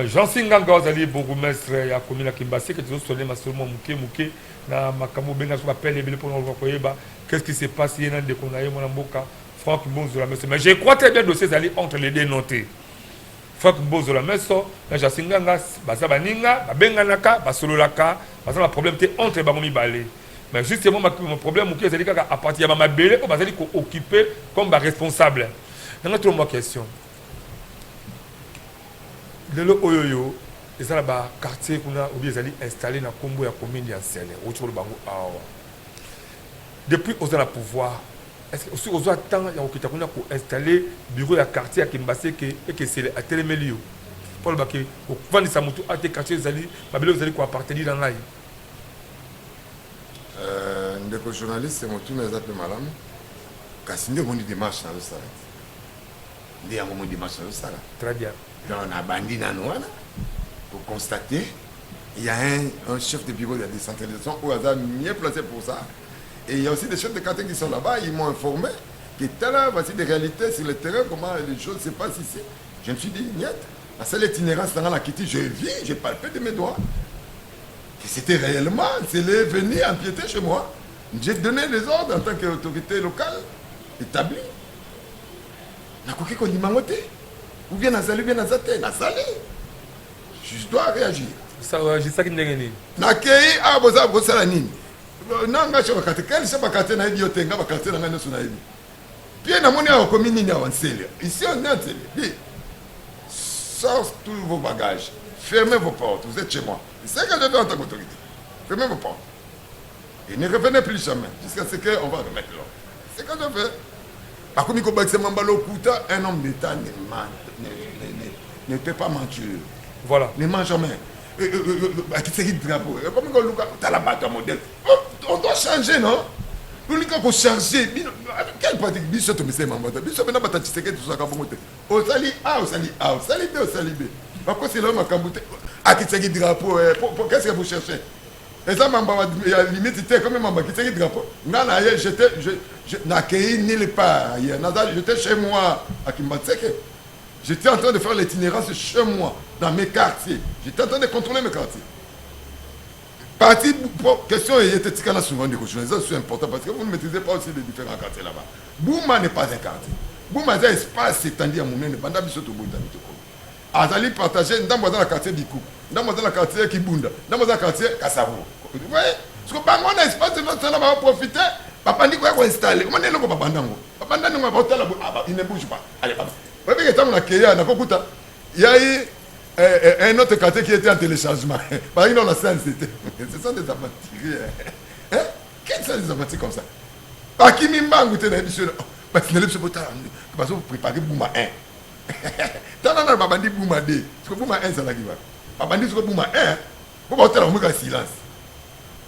Jean Singanga, azali bourgmestre ya commune ya Kimbaseke. Tozosole masolo mwa moke moke na makambo obenga so bapele ebele mpona koluka koyeba qu'est-ce qui se passe. Ye na ndeko na ye, mwana mboka Franck Mbonzola Meso. Mais je crois très bien, dossier ezali entre les deux notés. Franck Mbonzola Meso na Jean Singanga baza baninga, babenganaka, basololaka, baza na problème te entre bango mibale. Mais justement, problème moke ezali kaka à partir ya bamabele oyo bazali kooccuper comme baresponsable. Nanga tolo mwa question: lelo oyo oyo eza na baquartier kuna obi ezali installé na nkombo ya commune ya Nsele, outi koloba bango awa, depuis oza na pouvoir, est ce que osi ozwa temps ya kokita kuna koinstaller bureau ya quartier ya Kimbaseke, ekesele atelemeli yo mpo alobaki kovandisa motu ate quartier ezali mabele ezali koappartenir na ngai? Ndeko journaliste, motuna eza mpe malamu, kasi nde omoni démarche nazosala te, nde yango omoni démarche nazosala. Très bien. Donc nabandi nano wana pour constater, il y a un chef de bureau de la décentralisation oyo aza mieux placé pour ça, et il y a aussi des chefs de quartier qui sont là-bas. Ils m'ont informé que tala, voici des réalités sur le terrain, comment les choses se passent ici. Je me suis dit niet, la seule itinérance nanga nakiti, je vis, j'ai palpé de mes doigts que c'était réellement, c'est venu empiéter chez moi. J'ai donné les ordres en tant qu'autorité locale établie. Nakoki kondima yango te, ou bien nazali, ou bien naza te, nazali, je dois réagir. Gisaki ndenge nini? Nakei awa, boza kosala nini? Nanga chef baquartier, quel chef baquartier? Nayebi yo te. Nga baquartier na ngai nyonso nayebi. Pie namoni awa okomi nini awa? Nsele, ici on est Nsele. Bi sort tous vos bagages, fermez vos portes, vous êtes chez moi. C'est ce que je fais en tant qu'autorité. Fermez vos portes et ne revenez plus jamais jusqu'à ce qu'on va remettre l'ordre. C'est ce que je fais. Bakomi kobakisa mamba lokuta. Un homme d'État ne peut pas mentir. Voilà. Ne ment jamais. Akisaki drapeau, ekomi koluka, tala bato ya modèle. On doit changer, non? Tolinga kochange bino, quelle pratique? Biso tomesai mambo te. Biso mpena bato ya Tshisekedi, tozalaka bongo te. Osali A, osali A, osali B, osali B, bakosela yo makambo te. Akisaki drapeau, qu'est-ce que vous cherchez? Eza mambo ya limite te, komi mambo akisaki drapeau. Nga na ye, j'étais, nakei nulle part hier. Naza, j'étais chez moi à Kimbanseke. J'étais en train de faire l'itinérance chez moi, dans mes quartiers. J'étais en train de contrôler mes quartiers. Parti, bon, question était tikala souvent des questions, c'est important parce que vous ne maîtrisez pas aussi les différents quartiers là-bas. Bouma n'est pas un quartier. Bouma, c'est un espace étendu à monene, banda biso tobotami tokolo. Azali partagé, ndambo aza na quartier Bikuku, ndambo aza na quartier Kibunda, ndambo aza na quartier Kasavu. Vous voyez? Parce que bango na espace nyonso na baprofite, babandi koya koinstaller. Omoni eloko babanda yango? Babanda ndenge baotala, ah, il ne bouge pas. Allez, baba. Oyebike ntango nakeya, nakokuta yai un autre quartier qui était en téléchargement. Par exemple, la CNCT. Ce sont des aventuriers. Hein? Quels sont des aventuriers comme ça? Bakimi mbangu te na biso, batineli biso, botala, bazo préparer Buma 1. Tala na babandi Buma 2. Siko Buma 1 ezalaki wapi? Babandi siko Buma 1. Po baotala moka silence.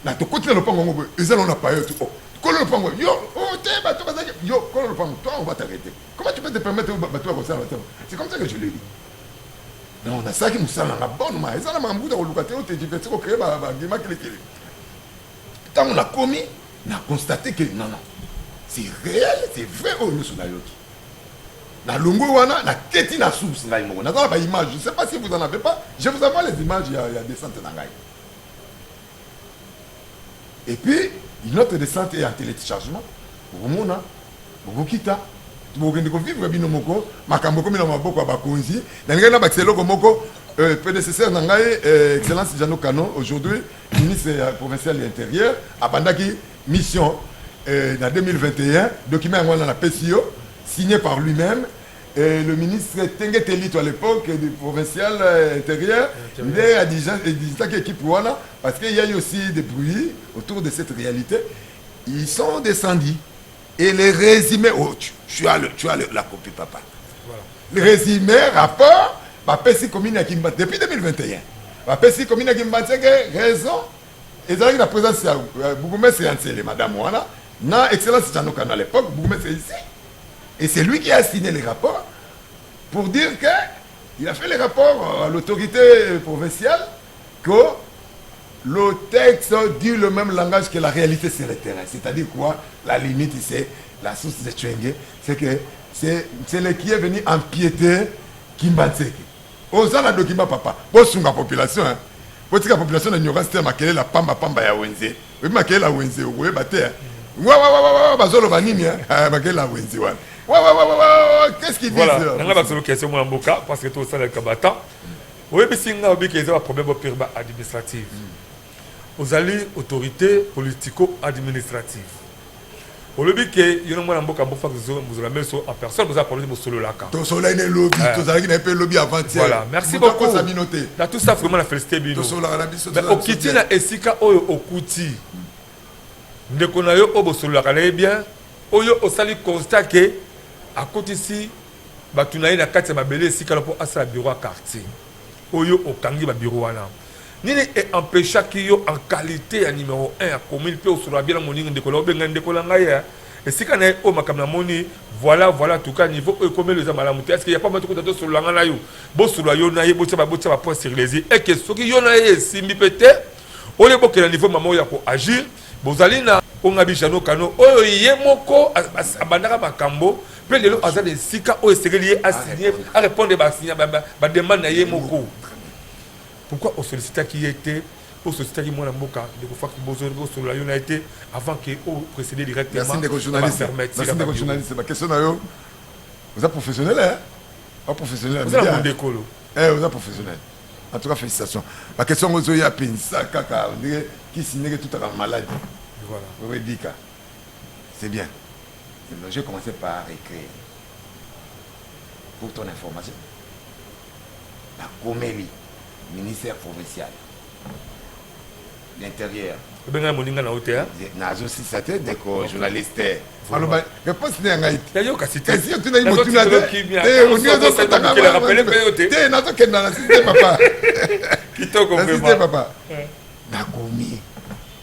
Na tokoti na lopango yango boye, eza na payo tu. Oh, kolo lopango, yo, oh te, bato bazalaki, yo kolo lopango, toi on va t'arrêter. Comment tu peux te permettre bato bakosala bato? C'est comme ça que je l'ai dit. Donc nasalaki mosala nanga bonnement. Eza na makambo kuta koluka te, oyo te diverti kocréer bagima kilikili. Ntango nakomi, na constate que non, non, c'est réel, c'est vrai, oyo nyonso nayoki. Nalongwe wana, naketi na source ngai moko. Naza na ba images, je sais pas si vous en avez pas, je vous envoie les images ya descente na ngai. Et puis une autre descente est en téléchargement, bokomona, bokokita, bokokende kovivre bino moko, makambo ekomi na maboko ya bakonzi. Nalingaki nabakisa eloko moko, prédécesseur na ngai, excellence Jeannot Kano, aujourd'hui ministre provincial ya intérieur, abandaki mission na 2021. Document yango wana napesi yo, signé par lui-même et le ministre Tenge Telito à l'époque du provincial intérieur, nde adirigaki équipe wana, parce qu'il y a eu aussi des bruits autour de cette réalité. Ils sont descendus et les résumés, oh, tu as la copie, papa. Voilà. Le résumé rapport bapesi commune ya Kimba depuis 2021, bapesi commune ya Kimbanseke raison. Ezalaki na présence ya bourgmestre ya Nsele, madame wana, na excellence Jeannot Kano à l'époque bourgmestre ici, et c'est lui qui a signé les rapports pour dire que il a fait les rapports à l'autorité provinciale, que le texte dit le même langage que la réalité sur le terrain. C'est-à-dire quoi? La limite, c'est la source de Tshwenge. C'est que c'est le qui est venu empiéter Kimbanseke. Oza na document, papa. Bosunga population, hein. Botika population na ignorance te, makelele ya pamba pamba ya wenze. Oyebi makelele ya wenze, okoyeba te, hein. Wa wa wa wa wa, bazoloba nini, hein? Ah, makelele ya wenze wana. Wa wa wa wa wa, qu'est-ce qu'ils disent? Voilà, nanga basolo question, mwana mboka, parce que tosalaka batan. Oyebisi nga, obiki eza baproblème purement administrative. Ozali autorité politico administrative, olobi ke yo na mwana mboka mbofa mozala meso en personne, boza problème, bosololaka. Tosololaki na elobi, tozalaki na ye mpe elobi avant-hier. Voilà, merci beaucoup. Akosa bino te. Na tout ça, vraiment na félicité bino. Tosololaka na biso. Mais okiti na esika oyo, okuti ndeko na yo oyo bosololaka na ye bien, oyo osali constat ke akotisi bato na ye na kati ya mabele esika na mpo asala bureau ya quartier. Oyo okangi babureau wana, nini empêchaki yo en qualité ya numéro 1 ya commune, mpe osolola bien na moningi, ndeko na obenga ndeko na ngai ya esika na ye oyo makambo namoni, voilà voilà, en tout cas niveau oyo ekomeli eza malamu te? Est ce que ya pas moto kota tosolola nga na yo, bosolola yo na ye, botia bapoint sur les i, eke soki yo na ye esimbi mpe te, oyo bokela niveau mama oyo ya koagir, bozali na ongabi Jeannot Kano oyo ye moko abandaka makambo, mpe lelo aza na esika oyo esengeli ye asigne, arépondre bademande na ye moko. Pourquoi osollicitaki ye te? Osollicitaki mwana mboka ndeko Faki Bozo, osolola yo na ye te avant ke oprocéder directement? Merci, ndeko journaliste. Merci, ndeko journaliste. Baquestion na yo, oza professionnel, hein, oza professionnel. Oza na mondekolo. Eh, oza professionnel, en tout cas félicitations. Baquestion yango ezoya mpenza kaka ndenge kisi, ndenge tutaka maladi. Voilà. Oyebika, c'est bien. J'ai commencé par écrire. Pour ton information, nakomeli ministère provincial l'intérieur. Obengai moninga na yo te? Nazosisa te, ndeko journaliste. Maloba réponse nde ya ngai. Te kasi otunaki motuna te, te nazokenda na sisi te, papa. Kitoko. Nasisi te, papa. Nakomi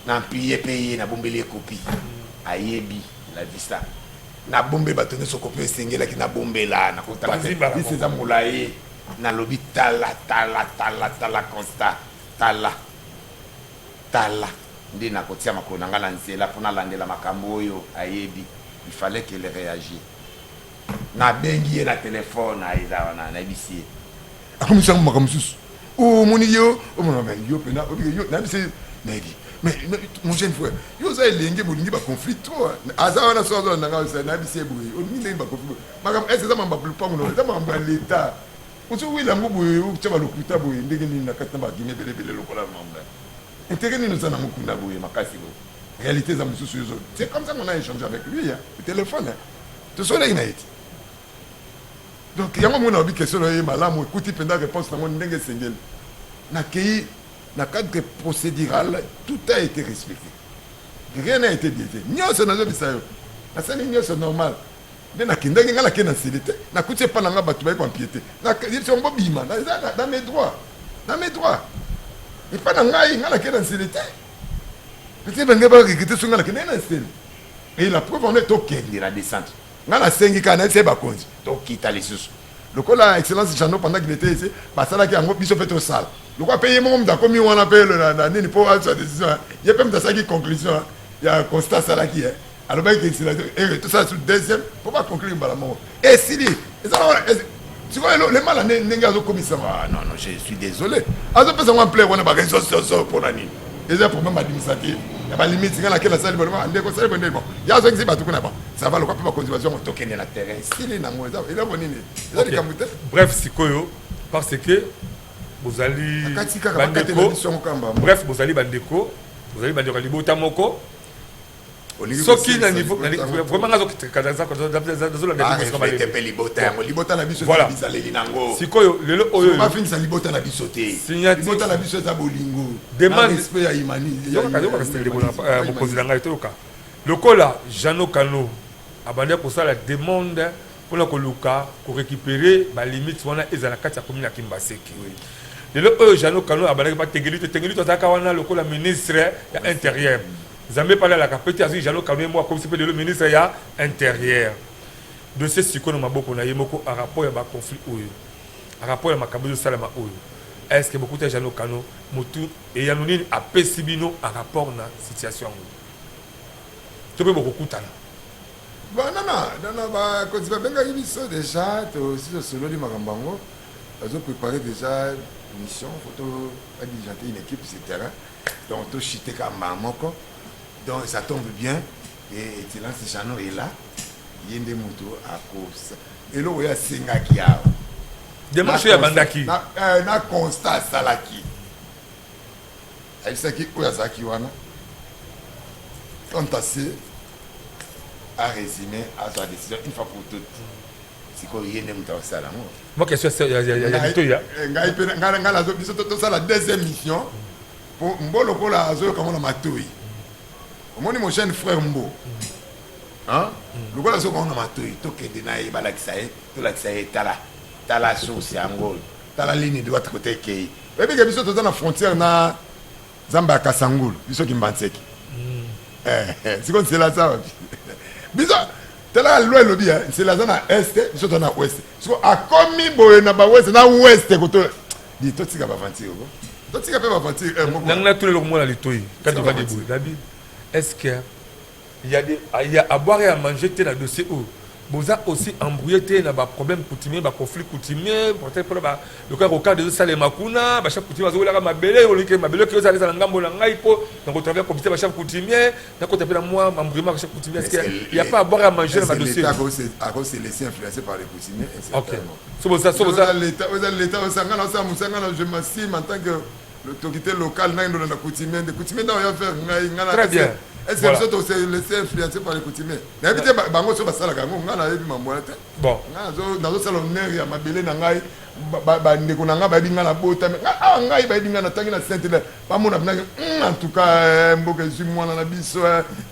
namplie mpe ye, nabombeli ye kopi, ayebi la vista, nabombeli bato nyonso kopi esengelaki nabombela. Nakotanga te, liste eza molai. Nalobi tala, tala, tala, tala constat, tala, tala nde nakotia makolo na ngai na nzela mpo nalandela makambo oyo. Ayebi, il fallait qu'il réagit. Nabengi ye na telefone, eza wana, nayebisi ye, akomisanga makambo mosusu. Omoni yo, omona yo mpena yo, nayebisi nayebi. Mais mon jeune frère, yo oza elenge, bolingi baconflit trop. Aza wana so azolanda ngai. Nayebisi ye boye: olingi ndenge baconflit, makambo ese eza makambo ya lupango, eza makambo ya leta, ozowela yango boye, otya balokuta boye ndenge nini na kati na bagime ebelebele lokola mambo intérêt nini oza nango kuna boye makasi boye? Réalité eza mosusu. Yo, c'est comme ça qu'on a échangé avec lui, hein, au téléphone, hein. Tosolaki na ye ti. Donc yango mona obi question na ye malamu, ekuti mpenza réponse nango ndenge esengeli. Nakei na cadre procédural, tout a été respecté, rien n'a été biaisé. Nyonso nazobisa yo, nasali nyonso normal. Nde nakendaki, ngai nakende na nsele te, nakuti epa na ngai bato baye koempiéter. Yebisi bango bobima, eza dans mes droits, dans mes droits, epa na ngai. Ngai nakende na nsele te, peut-être bangai baregretter so ngai nakende na nsele. Et la preuve en est, tokende na descente. Ngai nasengi kaka, nayebisa ye bakonzi tokita lisusu lokola excellence Jeannot pendant qu'il était ici basalaki yango, biso mpe tosala lokola mpe ye moko moto akomi wana mpe na nini mpo azwa décision. Ye mpe moto asalaki conclusion ya constat asalaki. Alobaki ke esila te, tosala su deuxième mpo baconclure mbala moko, esili. Eza sikoyo le mal ndenge azokomisa. Ah non, non, je suis désolé, azopesa ngo ampleur wana, baréseaux sociaux, mpona nini? Eza problème administratif ya balimite. Nga nakela sali bolema, ndeko sali bonde. Bon, ya azongisi bato kuna. Bon, ça va, lokwa mpe bakonzi bazwango, tokende na terrain, esili nango. Eza eloko nini? Eza likambo te. Bref, sikoyo, parce que bozali bandeko, bref, bozali bandeko, bozali bandeko ya libota moko. Soki na niveau vraiment mpe libota yango, libota na biso eza bizaleli nango. Sikoyo lelo oyo bafingisa libota na biso te. Libota na biso eza bolingo, respect ya humanisme. Mokonzi na ngai, toyoka lokola Jeannot Kano abandi kosala demande mpona koluka korécupérer balimite wana ezala na kati ya commune ya Kimbaseke. Lelo oyo Jeannot Kano abandaki batengeli te, tengeli to azalaka wana lokola ministre ya Intérieur. Nzambe mpe alalaka pe te, azwi Jeannot Kano, ye moko akomisi mpe lelo ministre ya Intérieur. Dossier sikoyo na maboko na ye moko, a rapport ya baconflit oyo, a rapport ya makambo ezosalama oyo, est ce que bokuta Jeannot Kano motu eyano nini apesi bino en rapport na situation yango, to mpe bokokutana? Bon, non, non, non, non, bakonzi babengaki biso déjà, tosi tosololi makambo yango. Bazopréparer déjà mission, faut to badiligenter une équipe sur terrain, donc tochite ka mbala moko. Donc ça tombe bien et excellence Jeannot est là, ye nde moto akosa eloko oyo asengaki awa. Démarche oyo abandaki. Na constat asalaki, ayebisaki oyo azalaki wana, quant à ce a résumé, azwa décision une fois pour toutes. Sikoyo ye nde moto akosala yango. Moi, question ya litoya. Ngai mpe ngai nazo biso tosala deuxième mission po Mbo lokola azoyoka ngo na matoi. Omoni, mon jeune frère Mbo, lokola azoyoka ngo na matoi, tokende na ye, balakisa ye, tolakisa ye: tala, tala source yango, tala ligne droite kote ekei. Oyebi ke biso toza na frontière na zamba ya Kasangulu, biso Kimbanseke. Siko nzela aza wapi? Biso tala, loi elobi nzela aza na est, biso toza na ouest. Siko akomi boye na baouest na ouest koto di. Totika baventure ko, totika mpe baventure moko. Nanga natuna eloko mwana litoi kati ovandi boye nabi: est ce que il y a des il y a à boire et à manger te na dossier oyo? Boza aussi embrouillé te na baproblème coutumier, baconflit coutumier, peut-être mpona lokola rocade ezosalema kuna, bachef coutumier bazowelaka mabele? Oliki mabele oki ozala ezala ngambo na ngai mpo na kotravailler comité bachef coutumier, nakota mpe na mwa embrouillement bachef coutumier. Est-ce que il y a pas à boire et à manger na badossier? Ako se laisser influencer par les coutumiers? Ok, so boza, so boza. L'état, oza l'état, osanga na osala mosanga na, je m'assume en tant que l'autorité locale. Ngai ndolanda coutumier nde coutumier nde oya faire ngai ngai. Très bien. Est-ce que biso tose laisser influencer par les coutumiers? Nayebi te bango so basalaka yango, ngai nayebi mambo wana te. Bon. Ngai nazosala honneur ya mabele na ngai. Bandeko na ngai bayebi ngai na botami awa, ngai bayebi ngai natangi na Sainte Hélène. Bamona mpinaki, en tout cas mboka ezwi mwana na biso,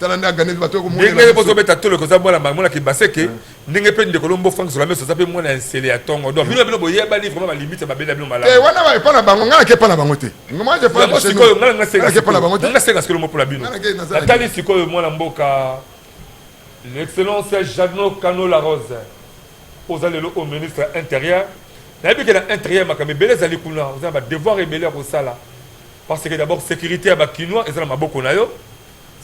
tala nde agane bato. Ndenge bozobeta tolo, koza mwana mwana Kimbaseke, ndenge mpe ndeko Lombo Frank Zolameso aza mpe mwana ya Nsele ya ntongo. Donc bino boyebani vraiment, balimite babeli na bino malamu. Te, wana epa na bango, ngai nake epa na bango te. Yango sikoyo ngai nasenga sikoyo mopola bino. Natali sikoyo mwana mboka, l'excellence Jeannot Kano La Rose, oza lelo au ministre Intérieur. Nayebi ke na Intérieur makambo ebele ezali kuna, oza na badevoir ebele ya kosala, parce que d'abord sécurité ya bakinois eza na maboko na yo,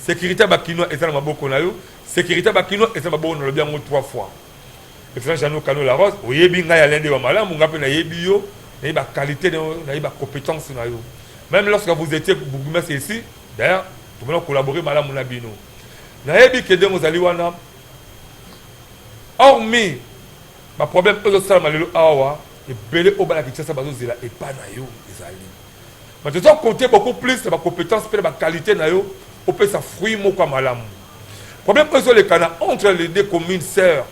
sécurité ya bakinois eza na maboko na yo, sécurité ya bakinois eza na maboko. Nalobi yango trois fois. Excellence Jeannot Kano La Rose, oyebi ngai Alain Dewa malamu, ngai mpe nayebi yo, nayebi baqualité na yo, nayebi bacompétence na yo. Même lorsque vous étiez bourgmestre ici d'ailleurs, tomona collaborer malamu na bino. Nayebi ke ndenge ozali wana, hormis baproblème oyo ezosalama lelo awa, ebele oyo bana Kinshasa bazozela epa na yo ezali, mais toza compter beaucoup plus na bacompétence mpe na baqualité na yo, opesa fruit moko ya malamu. Problème oyo ezoleka na entre les deux communes sœurs,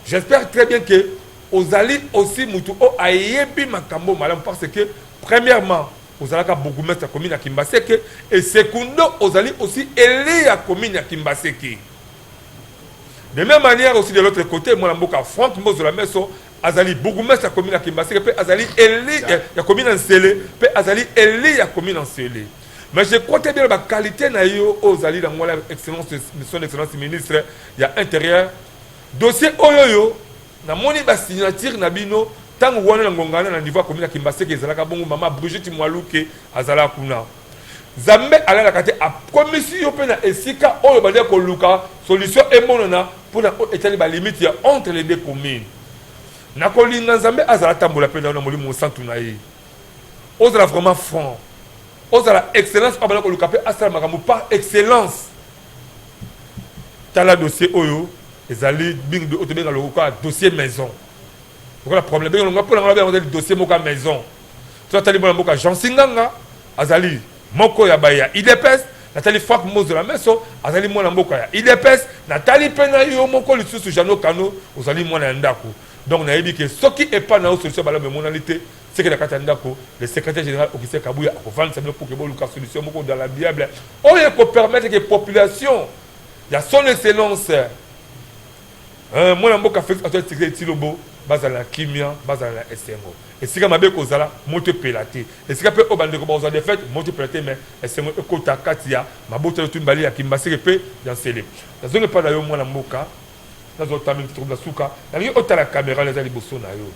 j'espère très bien que ozali aussi mutu oyo ayebi makambo malamu, parce que premièrement ozalaka bourgmestre ya commune ya Kimbaseke et secundo ozali aussi élu ya commune ya Kimbaseke. De même manière aussi, de l'autre côté, mwana mboka Frank Mbozola Meso azali bourgmestre ya commune ya Kimbaseke mpe azali élu ya commune ya Nsele, mpe azali élu ya commune ya Nsele. Mais je crois très bien baqualité na yo oyo ozali nango wana, excellence, son excellence ministre ya Intérieur. Dossier oyo oyo namoni basignature na bino ntango wana na ngonga wana na niveau ya commune ya Kimbaseke, ezalaka bongo mama Brigitte Mwaluke azalaka kuna. Nzambe alalaka te, akomisi yo mpe na esika oyo obandaki koluka solution emonana mpo na oyo etali ba limites ya entre les deux communes. Nakolinga Nzambe azala atambola mpe na yo na Molimo Mosantu na ye. Ozala vraiment franc. Ozala excellence oyo abandaki koluka mpe asala makambo par excellence. Tala dossier oyo ezali mingi oyo tobenga lokola dossier maison. Lokola problème benga longa pona nga ezali dossier moko ya maison. To atali mwana mboka Jean Singanga azali moko ya baye ya UDPS, natali Franck Mozola Meso azali mwana mboka ya UDPS, natali pe na yo moko lisusu Jeannot Kano ozali mwana ya ndako. Donc nayebi ke soki epa na yo solution malamu emonani te, seke na kati ya ndako le secrétaire général Augustin Kabuya akovandisa bino pour que boluka solution moko dans la bible oyo eko permettre que population ya son excellence Euh, mwana mboka Felix Antoine Tshisekedi Tshilombo bazala na kimia, bazala na esengo. Esika mabe ekozala, moto epela te. Esika pe oyo bandeko bakozwa defaite, moto epela te, mais esengo ekota kati ya mabota yoto mibale ya Kimbaseke pe ya Nsele. Nazongi epai na yo mwana mboka, nazwa temps mingi te, tokomi na suka. Nalingi otala camera wana eza liboso na yo.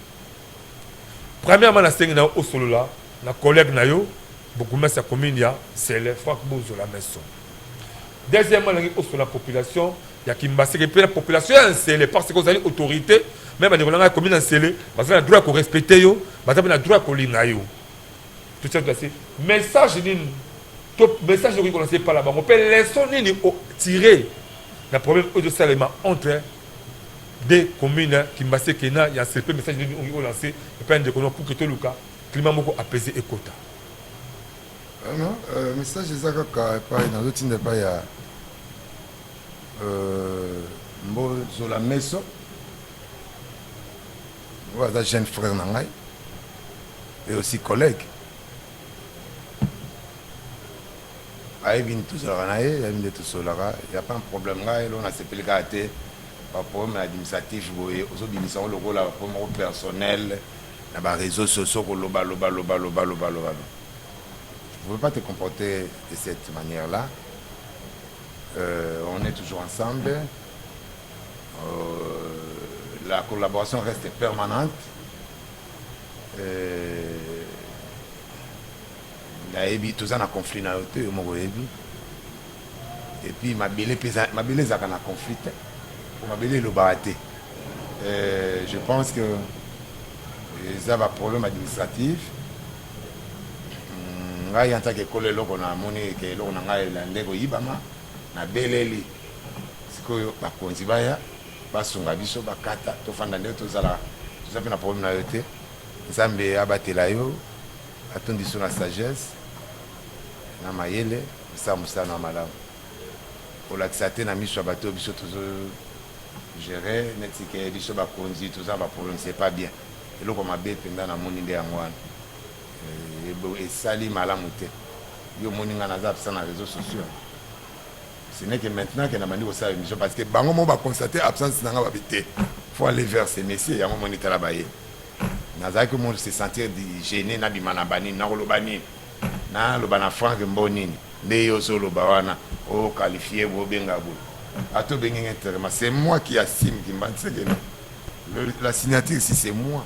Premièrement, nasengi na yo osolola na collègue na yo bourgmestre ya commune ya Nsele, Franck Bozola Meso. Deuxièmement, nalingi osolola na population ya Kimbaseke mpe na population ya Nsele parce que ozali autorité mais bandeko na ngai commune ya Nsele baza na droit ya korespecte yo, baza mpe na droit ya kolinga yo. Totia place message nini to message okoki kolanse epai na bango mpe leçon nini otire na problème oyo ezosalema entre deux communes Kimbaseke na ya Nsele mpe message nini okoki kolanse epai ya ndeko na pour que toluka climat moko apaisé ekota. Ah non, message eza kaka epai nazotinda epai ya euh, Mbozola Meso oyo aza jeune frère na ngai et aussi collègue ayebi nde tozalaka na ye, ayebi nde tosololaka, ya pas un problème. Ngai eloko nasepeli kaka te, baproblème administratif boye ozobimisa yango lokola baproblème moko personnel na baréseaux sociaux, koloba loba loba loba loba loba. Tu ne peux pas te comporter de cette manière là. On est toujours ensemble, la collaboration reste permanente. Nayebi toza na conflit na yo te, yo moko oyebi. Et puis mabele mpe mabele ezalaka na conflit te, po mabele elobaka te. Je pense que eza baproblème administratif. Ngai en tant que ekolo, eloko namoni ke eloko na ngai elande koyibama, nabeleli sikoyo bakonzi baya basunga biso, bakata tofanda ndenge tozala. Toza mpe na problème na yo te. Nzambe abatela yo, atondisi yo na sagesse na mayele, osala mosala na malamu, kolakisa te na miso ya bato oyo biso tozo gérer neti ke biso bakonzi toza na baproblème. C'est pas bien. Eloko mabe mpenza namoni nde yango wana. Esali malamu te. Yo omoni ngai naza absent na réseaux sociaux, ce n'est que maintenant que nabandi kosala émission, parce que bango moko baconstate absence na nga, babi te, faut aller vers ces messieurs. Yango omoni, tala baye nazalaki mo se sentir gêné, nabima na banini, nakoloba nini, naloba na Frank mbo nini nde yo ozoloba wana, oqualifie bobenga boye, ata obengi nga intérieurement, c'est moi qui assume Kimbanseke. La signature, si c'est moi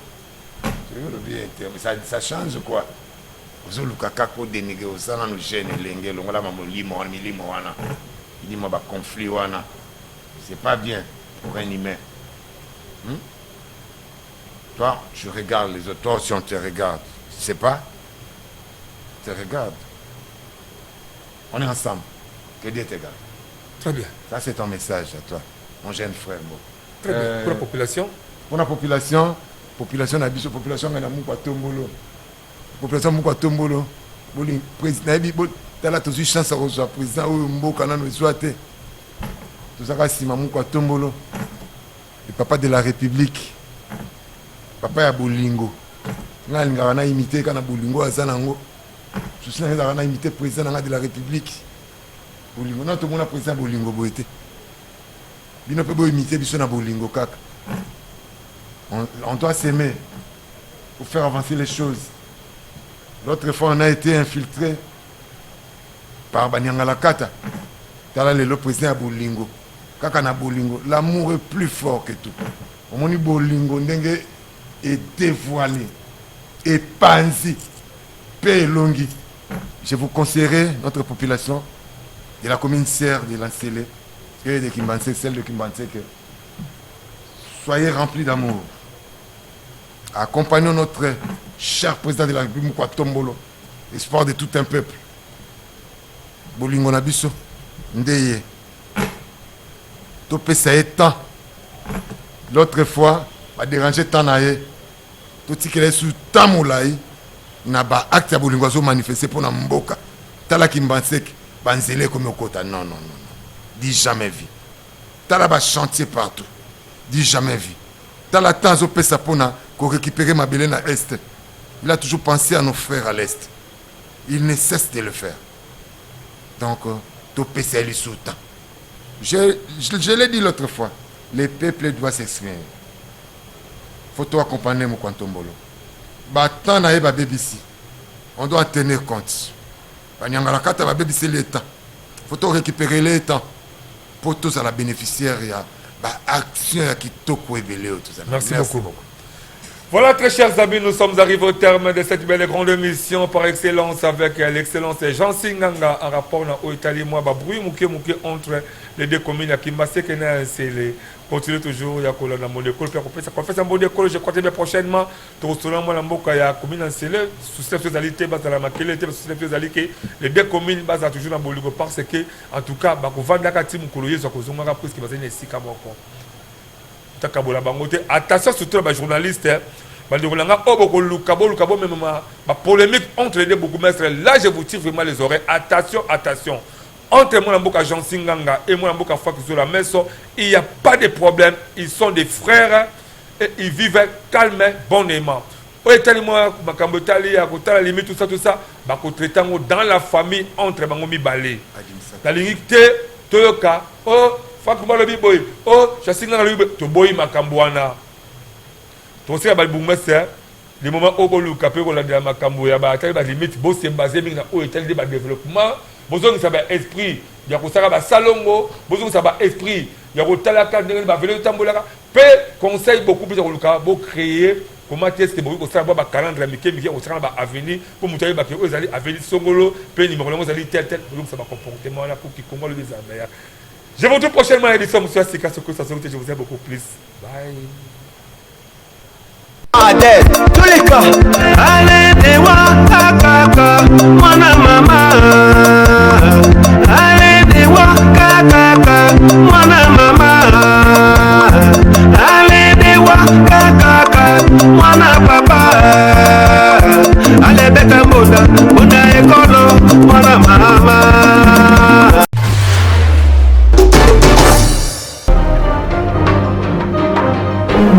olobi ça, ça change quoi? Ozoluka kaka odénigre, oza nanu jeune, elenge, elongolama molimo wana, milimo wana, milimo baconflit wana, c'est pas bien pour un humain, Toi, tu regardes les autres. Toi aussi, on te regarde. Tu sais pas, te regarde. On est ensemble. Que Dieu te garde. Très bien. Ça, c'est ton message à toi, mon jeune frère. Bon. Très bien. Pour la population? Pour la population, population na biso, population na mukwa tombolo. Population mukwa tombolo. Boli président nayebi tala tozwi chance ya kozwa président oyo mboka nano ezwa te. Tozaka nsima mukwa tombolo. Le papa de la République. Papa ya bolingo. Nga alingaka na imiter kaka na bolingo aza nango. Souci na nga ezalaka na imiter président na nga de la République. Bolingo na tomona président bolingo boye te. Bino mpe boimite biso na bolingo kaka. On doit s'aimer pour faire avancer les choses. L'autre fois, on a été infiltré par Banyangalakata. Tala lelo président ya bolingo. Kaka na bolingo. L'amour est plus fort que tout. Omoni bolingo ndenge edévoilé, epanzi, pe elongi. Je vous conseillerais, notre population de la commune Serre de Lancele et de Kimbanseke, celle de Kimbanseke, soyez remplis d'amour. Accompagnons notre cher président de la République, Mukwa Tombolo, espoir de tout un peuple. Bolingo na biso nde ye topesa ye temps. L'autre fois badérange temps na ye, totikela ye su temps molai na baacte ya bolingo azomanifeste mpo na mboka. Tala Kimbanseke, banzela ekomi okota. Non, non, non, du jamais vu. Tala bachantier partout, du jamais vu. Tala temps azopesa mpona korécupérer mabele na Est. Il a toujours pensé à nos frères à l'Est, il ne cesse de le faire. Donc topesa ye lisusu temps. Je l'ai dit l'autre fois, le peuple doit s'exprimer. Faut to accompagner Mokwantombolo. Batemps na ye babebisi, on doit en tenir compte. Banyangala kata babebiseli ye temps, faut to récupérer le temps mpo tozala bénéficiaire ya baaction ya kitoko ebele oyo tozala. Merci beaucoup. Voilà, très chers amis, nous sommes arrivés au terme de cette belle et grande émission par excellence avec l'excellence Jean Singanga en rapport na oyo etali mwa ba bruit moke moke entre les deux communes ya Kimbaseke na Nsele. Continuez toujours ya kolanda mon école pe kopesa confesse mon école. Je crois bien prochainement tokosola mwana mboka ya commune ya Nsele. Souci na biso ezali te bazala makele te, souci na biso ezali ke les deux communes bazala toujours na bolingo, parce que en tout cas bakovandaka ti mokolo Yesu akozongaka, puisque bazali na esika moko, takabola bango te. Attention surtout na bajournaliste, bandeko na nga oyo bokoluka boluka bomema bapolémique entre les deux bourgmestres. Là, je vous tire vraiment les oreilles. Attention, attention, entre mwana mboka Jean Singanga et mwana mboka Franck Zola Meso, il n'y a pas de problème. Ils sont des frères et ils vivent calme, bonnement. Oyo etali mwa makambo etali ya kotala limite, tout ça, tout ça, bakotraite yango dans la famille entre bango mibale. Nalingi te toyoka o Franck balobi boye, o Jean Singanga alobi boye. Toboyi makambo wana. Tokosika babourgmestre le moment oyo boluka mpe kolandela makambo ya batali balimite, bosembaze mingi na oyo etali nde badéveloppement. Bozongisa baesprit ya kosala basalongo, bozongisa baesprit ya kotalaka ndenge bavele totambolaka, mpe conseil beaucoup plus ya koluka bocréer comment est-ce que bokoki kosala bwa bacalendre ya mike mike ya kosala na baavenue, mpo moto ayebaki oyo ezali avenue songolo mpe numéro yango ezali tel tel. Bozongisa bacomportement wana pour kikongo alobi ezala meilleur. Je vous retrouve prochainement à l'édition Monsieur Sika Soko Sasoko. Je vous aime beaucoup plus. Bye. Adel, toleka aledewa kakaka mwana mama, aledewa kakaka mwana mama, aledewa kakaka mwana papa, alebeta mbonda mbonda ekolo mwana mama.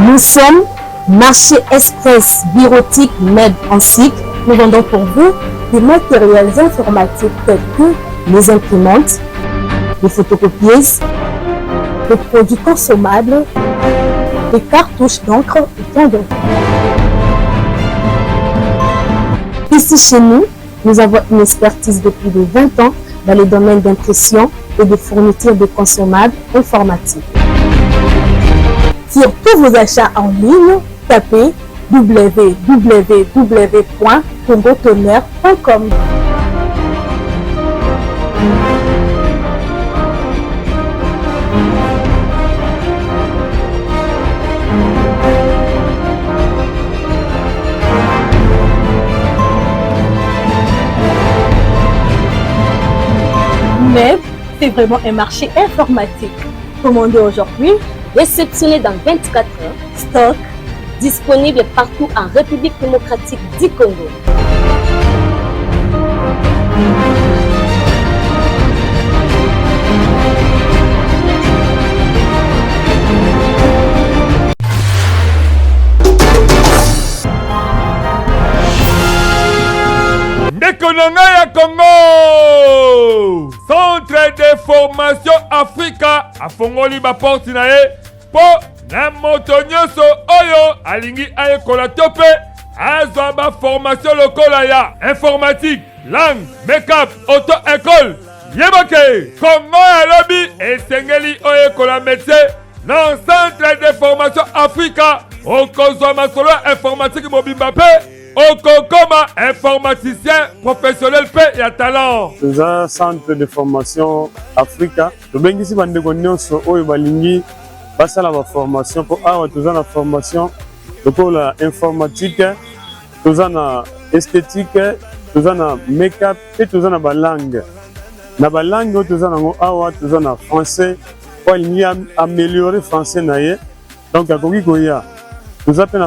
Nous sommes Marché Express Bureautique Med en cycle. Nous vendons pour vous des matériels informatiques tels que les imprimantes, les photocopieuses, des produits consommables, des cartouches d'encre et tant d'autres. Ici chez nous, nous avons une expertise de plus de 20 ans dans les domaines d'impression et de fourniture de consommables informatiques. Sur tous vos achats en ligne, tapez www.congotoner.com. Mais c'est vraiment un marché informatique. Commandez aujourd'hui, réceptionné dans 24 heures, stock disponible partout en République démocratique du Congo. Ndeko na ngai ya Congo, Centre de formation Afrika afongoli baporte na ye mpo na moto nyonso oyo alingi ayekola to mpe azwa baformation lokola ya informatique, langue, makeup, auto école. Yebake Kongo alobi esengeli oyekola métier na Centre de formation Afrika, okozwa masolo ya informatique mobimba mpe. Okokoma informaticien professionnel mpe ya talent. Toza centre de formation Africa. Tobengisi bandeko nyonso oyo balingi basala ba formation mpo awa toza na formation lokola informatique, toza na esthétique, toza na make-up mpe toza na balangue. Na balangue oyo toza nango awa, toza na français oyo alingi améliorer français na ye, donc akoki koya. Toza mpe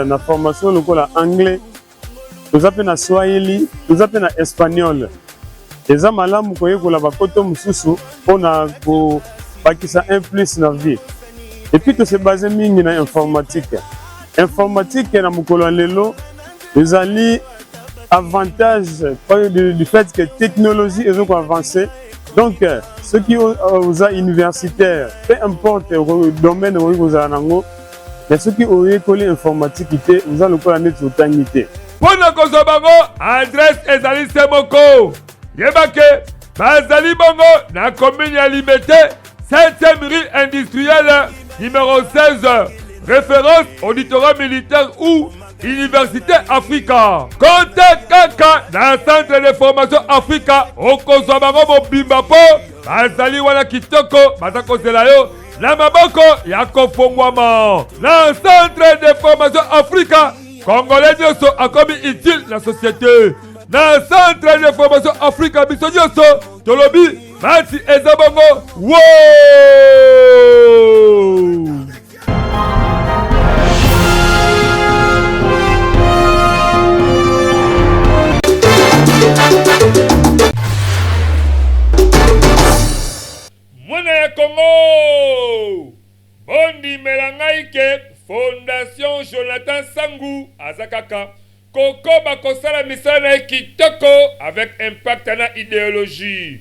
na formation lokola anglais, toza mpe na swahili, toza mpe na espagnol. Eza malamu koyekola bakoto mosusu mpona kobakisa un plus na vie. Et puis tose baser mingi na informatique. Informatique na mokolo ya lelo ezali avantage du fait que technologie ezo koavance. Donc soki oza universitaire, peu importe domaine okoki kozala nango, mais soki oyekoli informatique te, oza lokola neti otangi te. Mpo na kozwa bango, adresse ezali se moko. Yeba ke bazali bongo na commune ya Limete, 7e rue industrielle, numéro 16, référence auditorat militaire ou Université Africa. Konte kaka na centre de formation Africa, okozwa bango mobimba mpo bazali wana kitoko, baza kozela yo na maboko ya kofongwama. Na centre de formation Africa, Congolais nyonso akomi utile na société. Na centre de formation Africa, biso nyonso tolobi mati eza bongo wo. Mwana ya Congo, bondimela ngai ke Fondation Jonathan Sangu aza kaka kokoba kosala misala na ye kitoko avec impact na idéologie.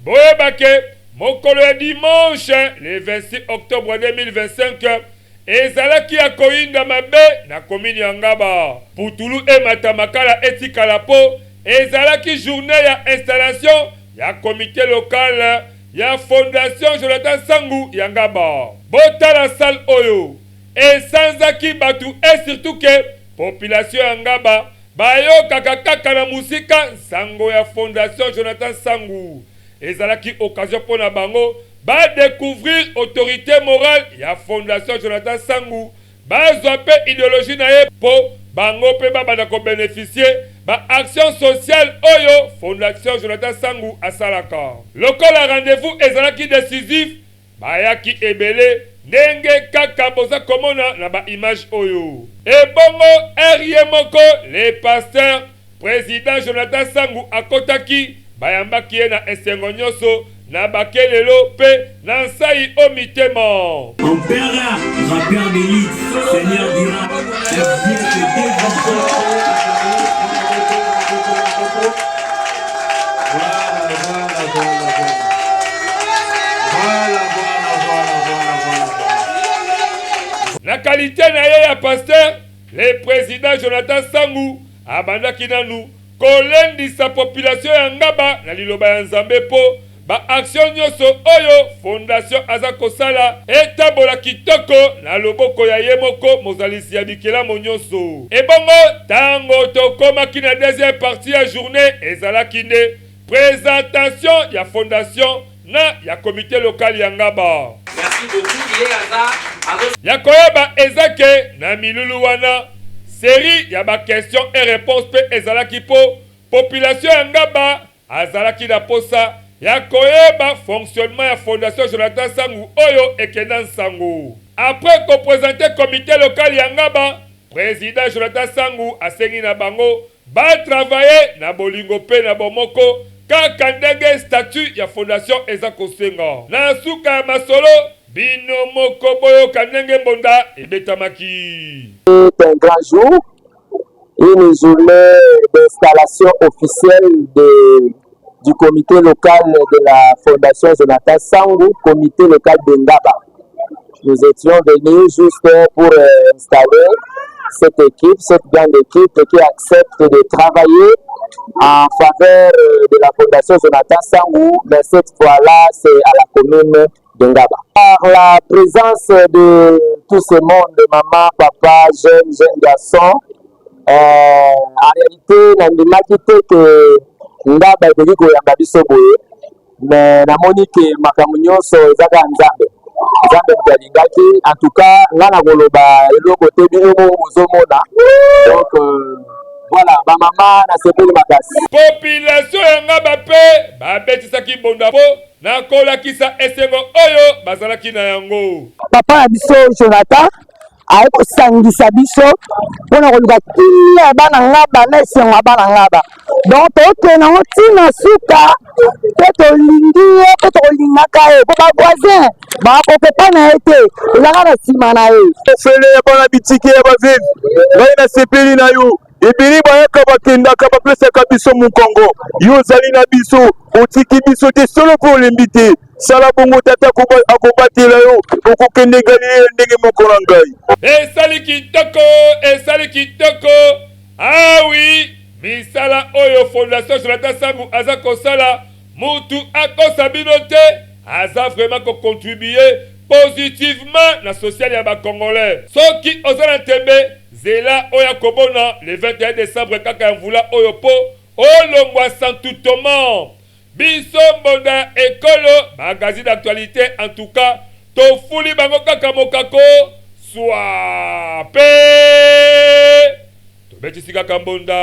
Boyeba ke mokolo ya dimanche le 26 octobre 2025 ezalaki ya koyinda mabe na commune ya Ngaba. Putulu emata makala etikala po ezalaki journée ya installation ya comité local ya Fondation Jonathan Sangu ya Ngaba. Botala salle oyo esanzaki bato et surtout ke population ya Ngaba bayokaka kaka na mosika nsango ya Fondation Jonathan Sangu. Ezalaki occasion mpo na bango badécouvrir autorité morale ya Fondation Jonathan Sangu, bazwa mpe idéologie na ye mpo bango mpe babanda kobénéficier baaction sociale oyo Fondation Jonathan Sangu asalaka. Lokola rendez-vous ezalaki décisif, bayaki ebele ndenge kaka boza komona na baimage oyo. Ebongo ye moko le pasteur président Jonathan Sangu akotaki, bayambaki ye na esengo nyonso, na bakelelo mpe na nsai o mitema. Empereur, rappeur d'élite, seigneur du rap, bien que. Voilà, voilà, voilà, voilà. Voilà, voilà, voilà, voilà, voilà. Na qualité na ye ya pasteur, le président Jonathan Sangu abandaki nanu kolendisa population ya Ngaba na liloba ya Nzambe mpo baaction nyonso oyo fondation aza kosala etambola kitoko na loboko ya ye moko mozalisi ya bikelamo nyonso. Ebongo ntango tokomaki na deuxième partie ya journée, ezalaki nde présentation ya fondation na ya comité local ya Ngaba. Merci beaucoup. Ye aza azo Ya koyeba eza ke na milulu wana, série ya baquestion et réponse mpe ezalaki mpo population ya Ngaba azalaki na posa ya koyeba fonctionnement ya Fondation Jonathan Sangu oyo ekenda nsango. Après koprésenter comité local ya Ngaba, président Jonathan Sangu asengi na bango batravailler na bolingo mpe na bomoko kaka ndenge statut ya fondation eza kosenga. Na suka ya masolo, bino moko boyoka ndenge mbonda ebetamaki. C'est un grand jour, une journée d'installation officielle du comité local de la Fondation Jonathan Sangou, comité local de Ngaba. Nous étions venus juste pour installer cette équipe, cette grande équipe qui accepte de travailler en faveur de la Fondation Jonathan Sangou, mais cette fois-là, c'est à la commune de Ngaba. Par la présence de tout ce monde, maman, papa, jeunes, jeunes garçons, Euh, en réalité nandimaki te ke Ngaba ekoki koyamba biso boye, mais namoni ke makambo nyonso eza kaka Nzambe. Nzambe moto alingaki. En tout cas nga nakoloba eloko te, bino moko bozomona. Donc voilà, ba mama nasepeli makasi. Population ya Ngaba mpe babetisaki mbonda mpo na kolakisa esengo oyo bazalaki na yango. Papa na biso Jonathan aye kosangisa biso mpo na koluka kimia ya bana Ngaba na esengo ya bana Ngaba. Donc tokende yango ntina suka mpe tolingi ye mpe tokolingaka ye mpo bavoisin bakokepa na ye te, tozalaka na nsima na ye. Ofele ya bana bitike ya baveve, ngai nasepeli na yo. Ebele bayaka bakendaka bapesaka biso mokongo, yo ozali na biso, otiki biso te, solo mpe olembi te. Sala bongo, Tata akobatela yo, okokende Galilea ndenge moko na ngai. Esali kitoko, esali kitoko. Ah oui, misala oyo Fondation Jonathan Sangu aza kosala, mutu akosa bino te, aza vraiment ko contribuer positivement na social ya ba congolais. Soki oza na tembe, zela oya kobona le 21 decembre kaka ya mvula oyo po olongwa santutement. Biso mbonda ya ekolo magazine d'actualite en tout cas tofuli bango kaka mokako swa pe tobetisi kaka mbonda.